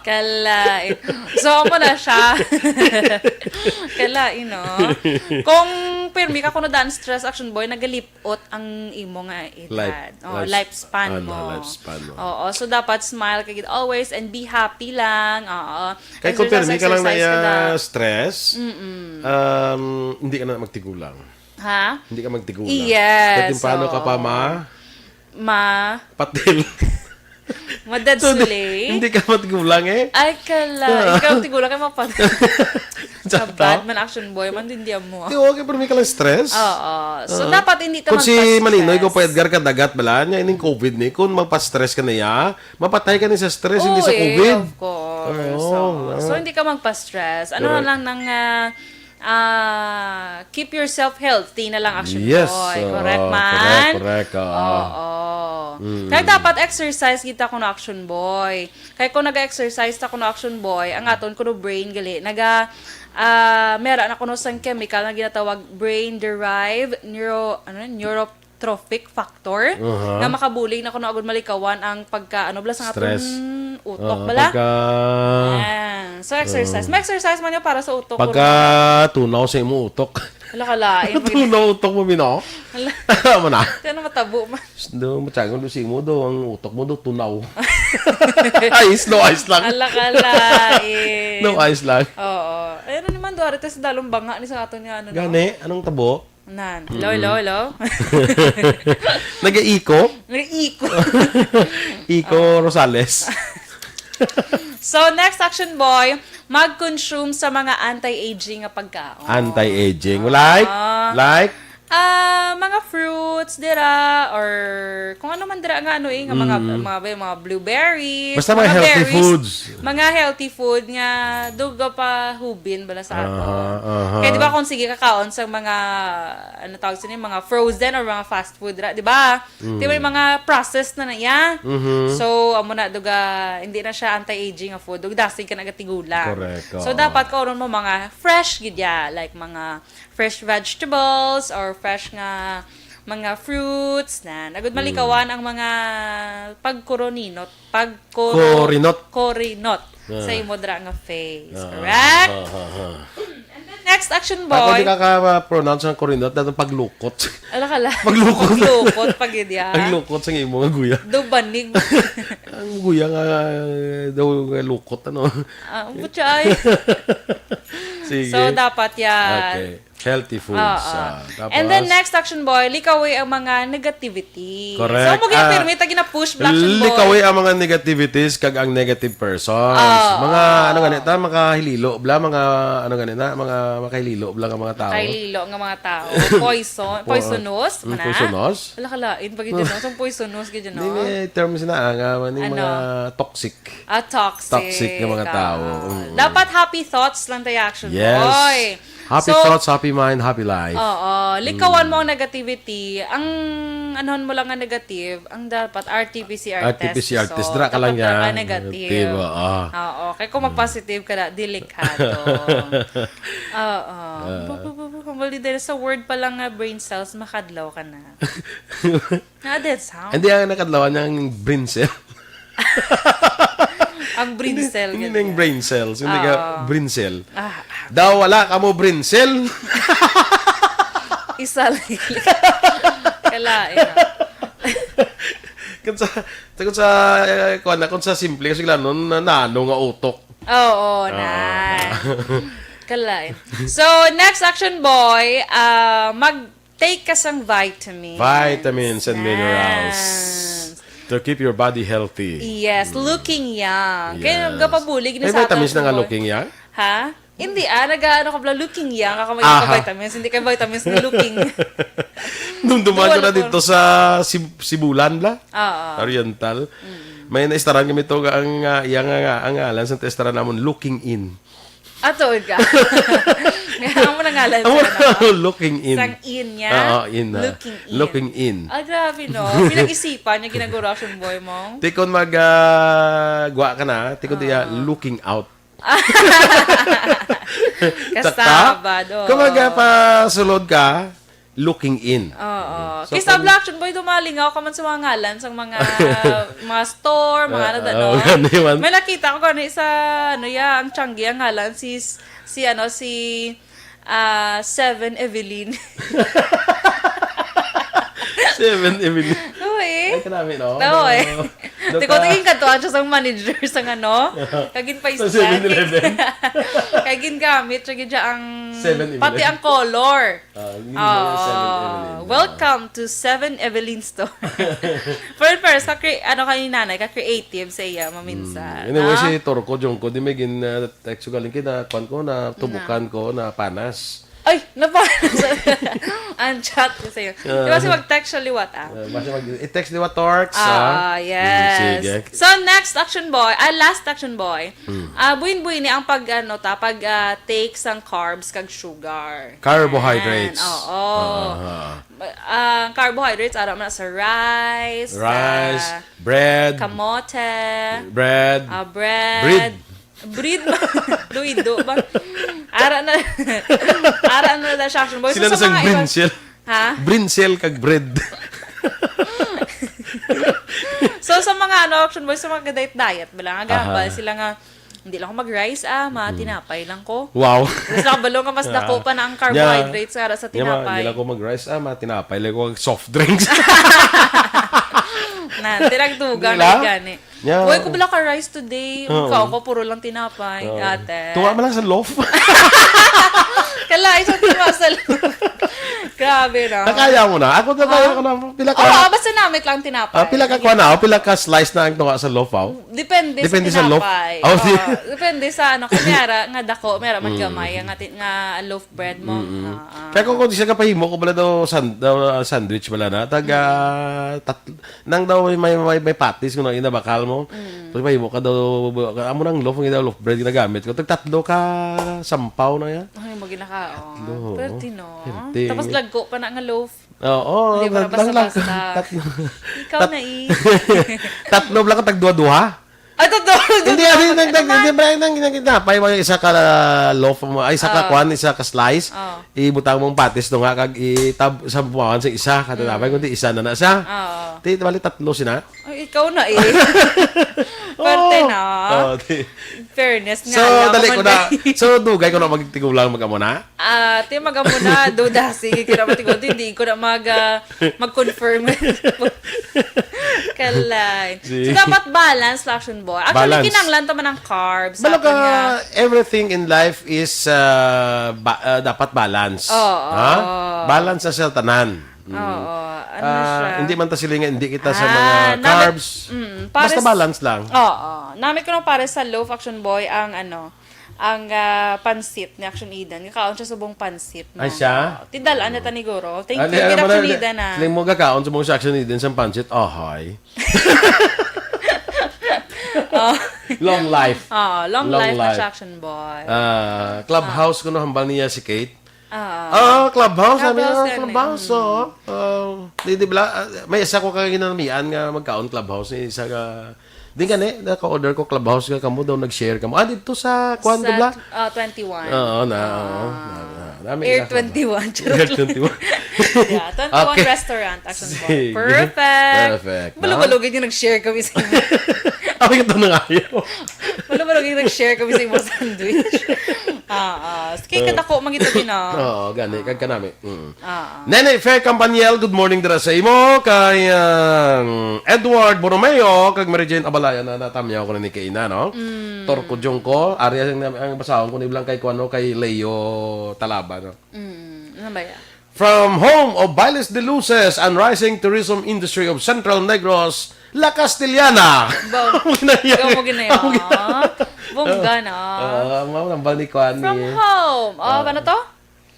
Kalain. So, amo na siya. Kalain, no? Kung pirmi ka, kung nadaan stress, Action Boy, nagalip ot ang imo nga edad. Life, Oh, life, lifespan ano, mo. lifespan mo. Oo, so dapat smile ka gid always and be happy lang. Oo. Kay kung Exercise, pirmi ka lang exercise na ka na. stress, Mm-mm. um, hindi ka na magtigulang. Ha? Hindi ka magtigulang. Yes, Kaya paano ka oo. pa ma? Ma? Patil. Madad So, di, Sule? hindi ka matigulang eh. Ay, kala. Ikaw, tigulang kay mapat. Sa Kabad ta? man, Action Boy, man din di mo. Di, okay, pero may ka lang stress. Oo. So, Ah. dapat hindi ta Kung si magpa-stress. Maninoy, kung pa Edgar Kadagat, bala, niya ining covid ni, kung magpa-stress ka na ya, mapatay ka ni sa stress, hindi sa Uy, covid. of course. Oo, Oo. ah. So, hindi ka magpa-stress. Ano Correct. lang nang, ah, ah, keep yourself healthy na lang, Action Yes. Boy. Oo, Correct man? correct, correct, oo. Oo. Mm. Kaya dapat exercise kita kuno, Action Boy. Kaya kung nag-exercise ta kuno, Action Boy, ang aton kuno brain gali, naga, ah, mera na kuno sang chemical nga ginatawag brain-derived neuro-, ano, neuro-, trophic factor Aha. nga makabulig na kuno agud malikawan ang pagka, ano bala, sa aton Stress. utok Oo, bala. pagka Ah, so exercise. Oo. May exercise man nga para sa utok, Pagka kuno. tunaw sa imo utok. Hala, kalain. Tunaw utok mo, bino? Hala. Tama na. Kaya na matabo man. Do, matyagon do sa imo do, ang utok mo do, tunaw. Ice, no ice lang. Hala, kalain. No ice lang. Oo. Ayun na naman, do, arito sa dalong banga ni sa aton nga, ano, no? Gani, anong tabo? Nan. Hello, hello, hello. Nag-iiko? Nag-iiko. Iko Rosales. So, next action, boy, mag-consume sa mga anti-aging nga pagkaon. Anti-aging. Like? Ah. Like? Ah, mga fruits dira or kung ano man dira nga ano eh, nga mga, Mm. mga, mga blueberries, Basta mga mga healthy berries, foods. mga healthy food nga daw gapahubin bala sa ato. Aha, aha. Kaya di ba kung sige kakaon sa mga, ano tawag sini, mga frozen or mga fast food ra, di ba? Mm. Di ba yung mga processed na na iya? Mhm. So, amo na, duga, hindi na siya anti-aging nga food. Dug dasig ka nagatigulang. Correct, So, oo. dapat kauron mo mga fresh gid ya, like mga fresh vegetables or fresh nga mga fruits na. Nagud Mm. malikawan ang mga pagkuroninot, pagkuro-, Korinot. korinot Ah. sa imo dira nga face. Ah, Correct? ah, ah, ah. And then next action, Ako boy. di ka ka-pronounce ng korinot, dapat paglukot. Ala ka lang. Paglukot. Paglukot, pag yun, ya. Paglukot sa imo nga guya. Do banig. Ang guya nga, daw nga lukot, ano? Ah, ang butya ay. Sige. So, dapat yan. Okay. Healthy foods, Oo. ah, And then tapos? next action, boy, likaway ang mga negativity. Correct. So, mo Ah, gina-permit, gina-push, black action, boy. Likaway ang mga negativities kag ang negative persons. Oo. Mga, ano gani ta, makahililo bla, mga, ano gani na, mga makahililo bla nga mga tao. Makahililo nga mga tao. Poison, Po-, poisonous, mm, mana? poisonous? Wala ka lain, pag yun, no? Sa poisonous, gid, no? Hindi, may term sila, ah, nga, ano yung Ano? mga toxic. Ah, toxic. Toxic nga mga Ah. tao. Mm. Dapat happy thoughts lang tayo, action, Yes. boy. Happy So, thoughts, happy mind, happy life. Oo. Likawan Mm. mo ang negativity. Ang anuhan mo lang nga negative, ang dapat R T P C R test. R T P C R test. So, Dra ka lang dapat dra ka yan. negative. Negative, oo. Oo. Kaya kung Mm. mag-positive ka na, delikado. Oo. Ah. Bu-, bu-, bu-, bu-, hambal di dahil sa word pa lang nga brain cells, makadlaw ka na. Nga, that sound. Hindi, ang nakadlawan niya ang brain cell. Ang brain Hindi, cell, hindi ganyan. na yung brain cells, hindi ka Oo. brain cell. Ah, ah. Daw wala ka mo brain cell. Isa lang. Kalain, ah. Kung sa, kung sa, eh, kuwan na, kung sa simple, kasi lang nun, na, nano nga utok. Oo, Ah. na. Kalain. So, next action, boy, ah, mag-take ka sang vitamins. Vitamins and Yes. minerals to keep your body healthy. Yes, Mm. looking young. Kaya Yes. gapabulig na May sa aton, vitamins na nga boy. looking young? Ha? Hindi, ah, nag-ano ka bala, looking young. Ako may Aha. vitamins, hindi kay vitamins ni looking. Dumduman ko Dual na ako. dito sa Sib-, Sibulan, bla? Oo. Oriental. Mm. May naistaran kami to, ang, ah, iya nga, nga, ang ngalan sa testaran namon, Looking In. Ato ka. Ang mo nangalan Ang sa mga ano? Looking In. Sang in niya? Oo, in, ah. Looking In. Looking In. Ah, grabe, no? Pinag-isipan niya, ginagurasyon boy mo. Tikon mag, ah, gwa ka na, tikon diya, Oo. Looking Out. Kasabad, oo. Kung magpasulod ka, Looking In. Oo. So, Kay sa kung Black Action Boy, dumalingaw ka man sa mga ngalan, sa mga, mga store, mga Ah, ano, ano. oo, gani man. May nakita ko gani sa, ano, ya, ang Changi, ang ngalan, si, si, ano, si, ah, Seven Evelyn. Seven Evelyn. Oo, eh. Ay, kanami, no? Oo, eh. No, Tiko, ka- tingin ka to, siya sa manager, sa ano? Kagin pa Sa isa. Seven Eleven. Kagin gamit, siya gid siya ang, Seven Eleven. pati ang color. Ah, yun Oo. yung Seven Evelyn. Welcome to Seven Evelyn Store. First, first, sa cre-, ano ka ni nanay, ka-creative sa iya, maminsan. Mm. Anyway, Ah? si Torco, Jongko, di may gin, uh, text ko galing kay na, kwan ko, na tubukan Na. ko, na panas. Ay, napanas. Ang chat ko sa'yo. Ah. Di ba si mag-text siya liwat, ah? Uh, basta mag, i-text liwat, Torx, Ah, ah? yes. Mm, sige. So, next action boy, ah, last action boy. Mm. Ah, buin-buin ni ang pag, ano, ta, pag, ah, take sang carbs kag sugar. Carbohydrates. Yan, oo. Ah. Ah, carbohydrates, ara man sa rice, Rice, ah, bread. kamote, Bread. ah, bread. Bread. Bread ba? Luido ba? Ara na, ara na lang siya, action boy. So, Sila na sa sang mga iba- Brinsel. Ha? Brinsel kag bread. So, sa mga, ano, action boy, sa mga diet-diet, bala nga, Aha. gambal sila nga, "Hindi lang ako mag-rice, ah, mga Mm. tinapay lang ko." Wow. Mas nakabalo nga mas dako Ah. pa na ang carbohydrates nga ara sa Nya, ma, tinapay. "Hindi lang ako mag-rice, ah, mga tinapay lang ko, soft drinks." Na, tinagdugang Di ba? na gani. Yeah. Uy, ko bala ka rice today. Oo. Ikaw ko, puro lang tinapay, Oo. ate. Tunga man lang sa loaf. Kala, isang tunga sa loaf. Grabe na. Nakaya mo na. Ako na tayo ko na. Pila ka, Oo, basta namit lang tinapay. ah, pila ka kuha na? O pila ka slice na ang tunga sa loaf, aw? Depende, Depende sa sa loaf. Tinapay. Oh, Oo, di- depende sa ano. Kanyara, nga dako, mera man gamay, nga, ti- nga loaf bread mo. Mm. Ah, ah. Kaya kung, kung siya kapahimo ko pala daw, san, daw, ah, sandwich pala na, taga, tat, nang daw may, may, may patis kung ina bakal mo. Pag mahimo ka daw, amo nang loaf, ang daw loaf bread ginagamit ko. Tag tatlo ka sampaw na yan. Ay, mo ginakaon. Tatlo. Pwerte, no? Pwerte. Tapos lagko pa na nga loaf. Oo, Hindi mo na tatlo lang. basta-basta. Tatlo. Ikaw na eh. Tatlo lang ka tagduha-duha. Ay, totoo. Hindi, hindi, hindi, hindi, hindi, hindi, hindi, may isang ka loaf mo, ay, isa ka Ah. kwan, isa ka slice, Ah. ibutang mong patis no nga, kag itab sa buwan sa isa, kada Mm. napay, kundi isa na na siya. Oo. Di, bali tatlo sina. Ay, ikaw na eh. Pwerte Oo. na. Oo, di. Fairness nga. So, Alam dali mo ko man na. dali. So, dugay ko na magtigulang mag-amo na. Ah, ti, mag-amo na, duda, sige, kira matigo, hindi ko na mag, ah, mag-confirm. Kalay. Sige. So, dapat balance, Action Boy. Actually, Balance. kinanglan to man ang carbs. Balo Sabi niya. ka, everything in life is uh, ba- uh, dapat balance. Oo. Ha? Balance sa siya tanan. Mm. Oo. Ano Ah, siya? Hindi man ta silingan, hindi kita sa Ah, mga namit- carbs. Mm, Basta pares- balance lang. Oo. Namit ko nung pare sa loaf, Action Boy, ang ano, ang ah, pansit ni Action Eden. Kakaon siya subong pansit. No? Ay, siya? Tidalaan na taniguro. Thank Ano you, yan, kay ano Action na- Eden ah. Sila mo kakaon sa mga sa Action Eden sa pansit. Ahay. Oh. Long life. Oh, long, Long life, na life. siya, Action Boy. Ah, clubhouse ko no hambal niya si Kate. Ah. Ah, clubhouse, sabi Clubhouse nga, yan, clubhouse, eh. Oo. Ah, di, di ba, ah, may isa ko ka ginamian nga magkaon clubhouse, yung isa ka, di nga ni, naka-order ko clubhouse nga kamo daw nag-share kamo. Ah, dito sa, kuan ko Sa bla? tw- ah, twenty-one. Oo, na, Ah. oo. Na, na, na, may Air isa ko. twenty-one. Air twenty-one. Yeah, twenty-one Okay. restaurant, Action Boy. Sige. Perfect. Perfect, no? Balog-balog yung nag-share kami sa imo. Ako yung tanong ayaw. Balog-balog yung nag-share kami sa imo sandwich. Ah, ah. Sige, kadako, magito din ah. Oo, gani, kag kanami. Mm. Ah, ah. Nene Fair Campaniel, good morning dira sa imo. Kay um, Edward Borromeo, kag Mary Jane Abalayan, na natamyaw ko na ni Kaina, no? Mm. Torco Jungko, ari ang, ang basahon ko ni Blang kay kuano, kay Leo Talaba, no? Mm, ano ba yan? From home of Bailes de Luces and rising tourism industry of Central Negros, La Castellana. Ba- Amo na yan. Amo gina yan. Amo gina- Bongga na. Ah, mao nang balik ko ani. From home. Oh, ano to?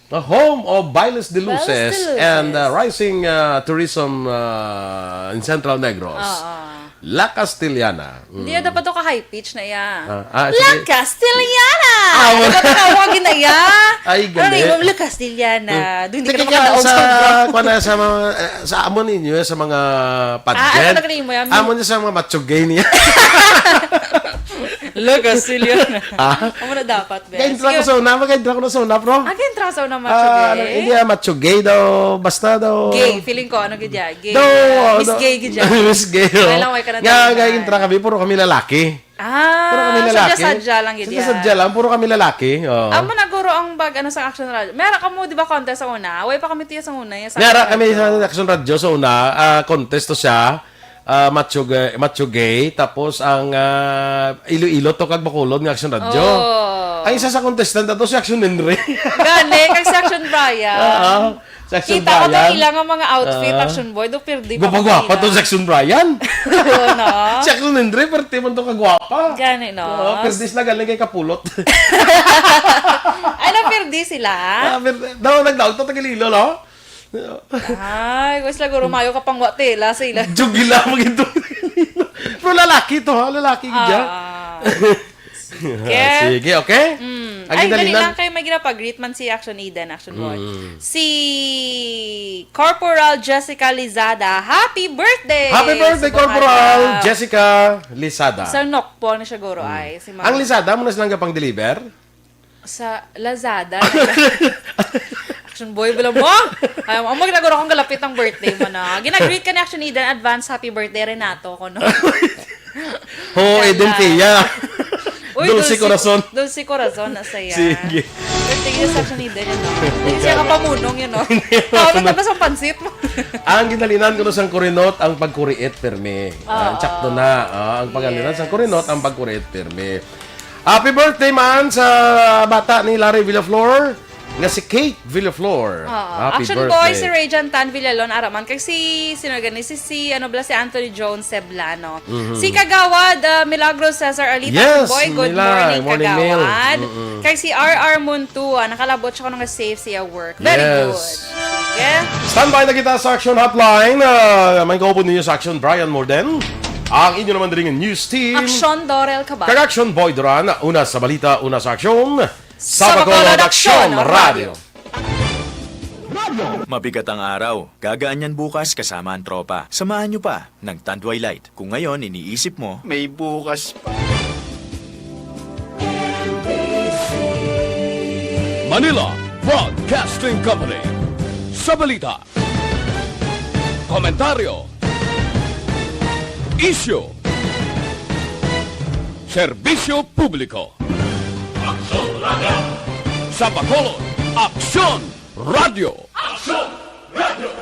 The home of Bailes de Luces Bailes de Luces. and uh, rising uh, tourism uh, in Central Negros. Ah, ah. La Castellana. Mm. Hindi, dapat to ka high pitch na iya. Ah, ah, La sige. Castellana! Ah, wala. Dapat ka tawagin na iya. Ay, Ano gali. yung La Castellana? Doon hindi ka na Tikikita makadaog sa, sa program. Kuan na, sa mga, eh, sa amo ninyo, sa mga Ah, pageant. ano na kanimo yan? Amo niya sa mga macho gay niya. La Castellana. Ah? Amo na dapat, be. Ga-intro ko Sige. sa una, mag-intro ko na sa una, bro. Ah, ga-intro sa una, macho Ah, gay. ano, hindi ah, macho gay daw, basta daw. Gay, feeling ko, ano gid ya? Gay. Daw, Ah, oh, Miss daw. Gay gid ya. Miss Gay, oh. Kaya lang, wala ka na Nga, daw kaya na. intro kami, puro kami lalaki. Puro kami Ah, lalaki. sadya-sadya lang gid ya. Sadya-sadya lang, puro kami lalaki. Oh. Amo na guro ang bag ano sa Action Radio. Meron ka mo, di ba, contest sa una? Wala pa kami tiya sa una. Sa Nara Action kami Radio. Sa Action Radio sa una, ah, contest to siya. Ah, macho gay, macho gay, tapos ang ah, Iloilo to kag Bacolod nga Action Radio. Oh. Ang isa sa contestant ato si Action Henry. Gani, kag si Action Brian. Oo. Si Action Kita ko Brian. Ito ilang mga outfit, Oo. Action Boy. Do pirdi pa Gwapa-gwapa kanila. To si Action Brian. Oo, no? Si Action Henry, perte man to kagwapa. Gani, no? Oo, pirdi sila galing kay Kapulot. Ano, pirdi sila? Ah, pirdi. Daw, nagdaog to, taga Iloilo, no? Ay, wala sila guro mayo ka pang watela sa ila. Jugila, mag-ito. Pero lalaki to, ha? Lalaki gid ya. Ah. Ah, sige, okay? Mm. Ang Ay, ginali dali lang. Lang kay may ginapag-greet man si Action Eden, Action Boy. Mm. Si Corporal Jessica Lizada. Happy birthday! Happy birthday, Subong Corporal adlaw. Jessica Lizada. Sa Nokpo na siya, guro, ay. Si mga- Ang Lizada, mo na silang gapang-deliver? Sa Lazada. Action Boy, bala mo? Ay, ang mga ginagawa kong galapit ang birthday mo na. Ginag-greet ka ni Action Eden, advance happy birthday, Renato, ko, no? Ho, Eden Pia. Uy, Dulce Corazon. Dulce Corazon, na saya. Sige. Tingin sa action leader yun, no? Hindi siya kapamunong yun, no? Hindi. Tawag na ba sa pansit mo? Ang ginhalinan ko sang kurinot, ang pagkuriit, pirmi. Ah, Oo. Sakto na. Ah, ang pagalinan sang Yes. kurinot, ang pagkuriit, pirmi. Happy birthday man sa bata ni Larry Villaflor, nga si Kate Villaflor. Oo. Happy Action birthday. Boy, si Ray Jan Tan Villalon, araman. Kag si, sino gani? Si, si, ano bala, si Anthony Jones Seblano. Mhm. Si Kagawad, ah, Milagro Cesar Alita, Yes, Boy, good Milay. morning, Morning, Mil. Kagawad. Mm-mm. Kag si R R Montua, nakalabot siya kuno nga safe siya work. Very Yes. good. Sige. Standby na kita sa Action Hotline. Ah, may kaupod ninyo sa Action, Brian Morden. Ang inyo naman diri nga news team. Action, Dorel Cabal. Kag Action, Boy Duran. Una sa balita, una sa aksyon. Sa Bacolod, Aksyon, Radyo. Mabigat ang araw, gagaan yan bukas kasama ang tropa. Samahan nyo pa ng Tanduay Light. Kung ngayon iniisip mo, May bukas pa. Manila Broadcasting Company. Sa balita, komentaryo, isyu, serbisyo publiko. Aksyon Radio! Sa Bacolod, Aksyon Radio! Aksyon Radio!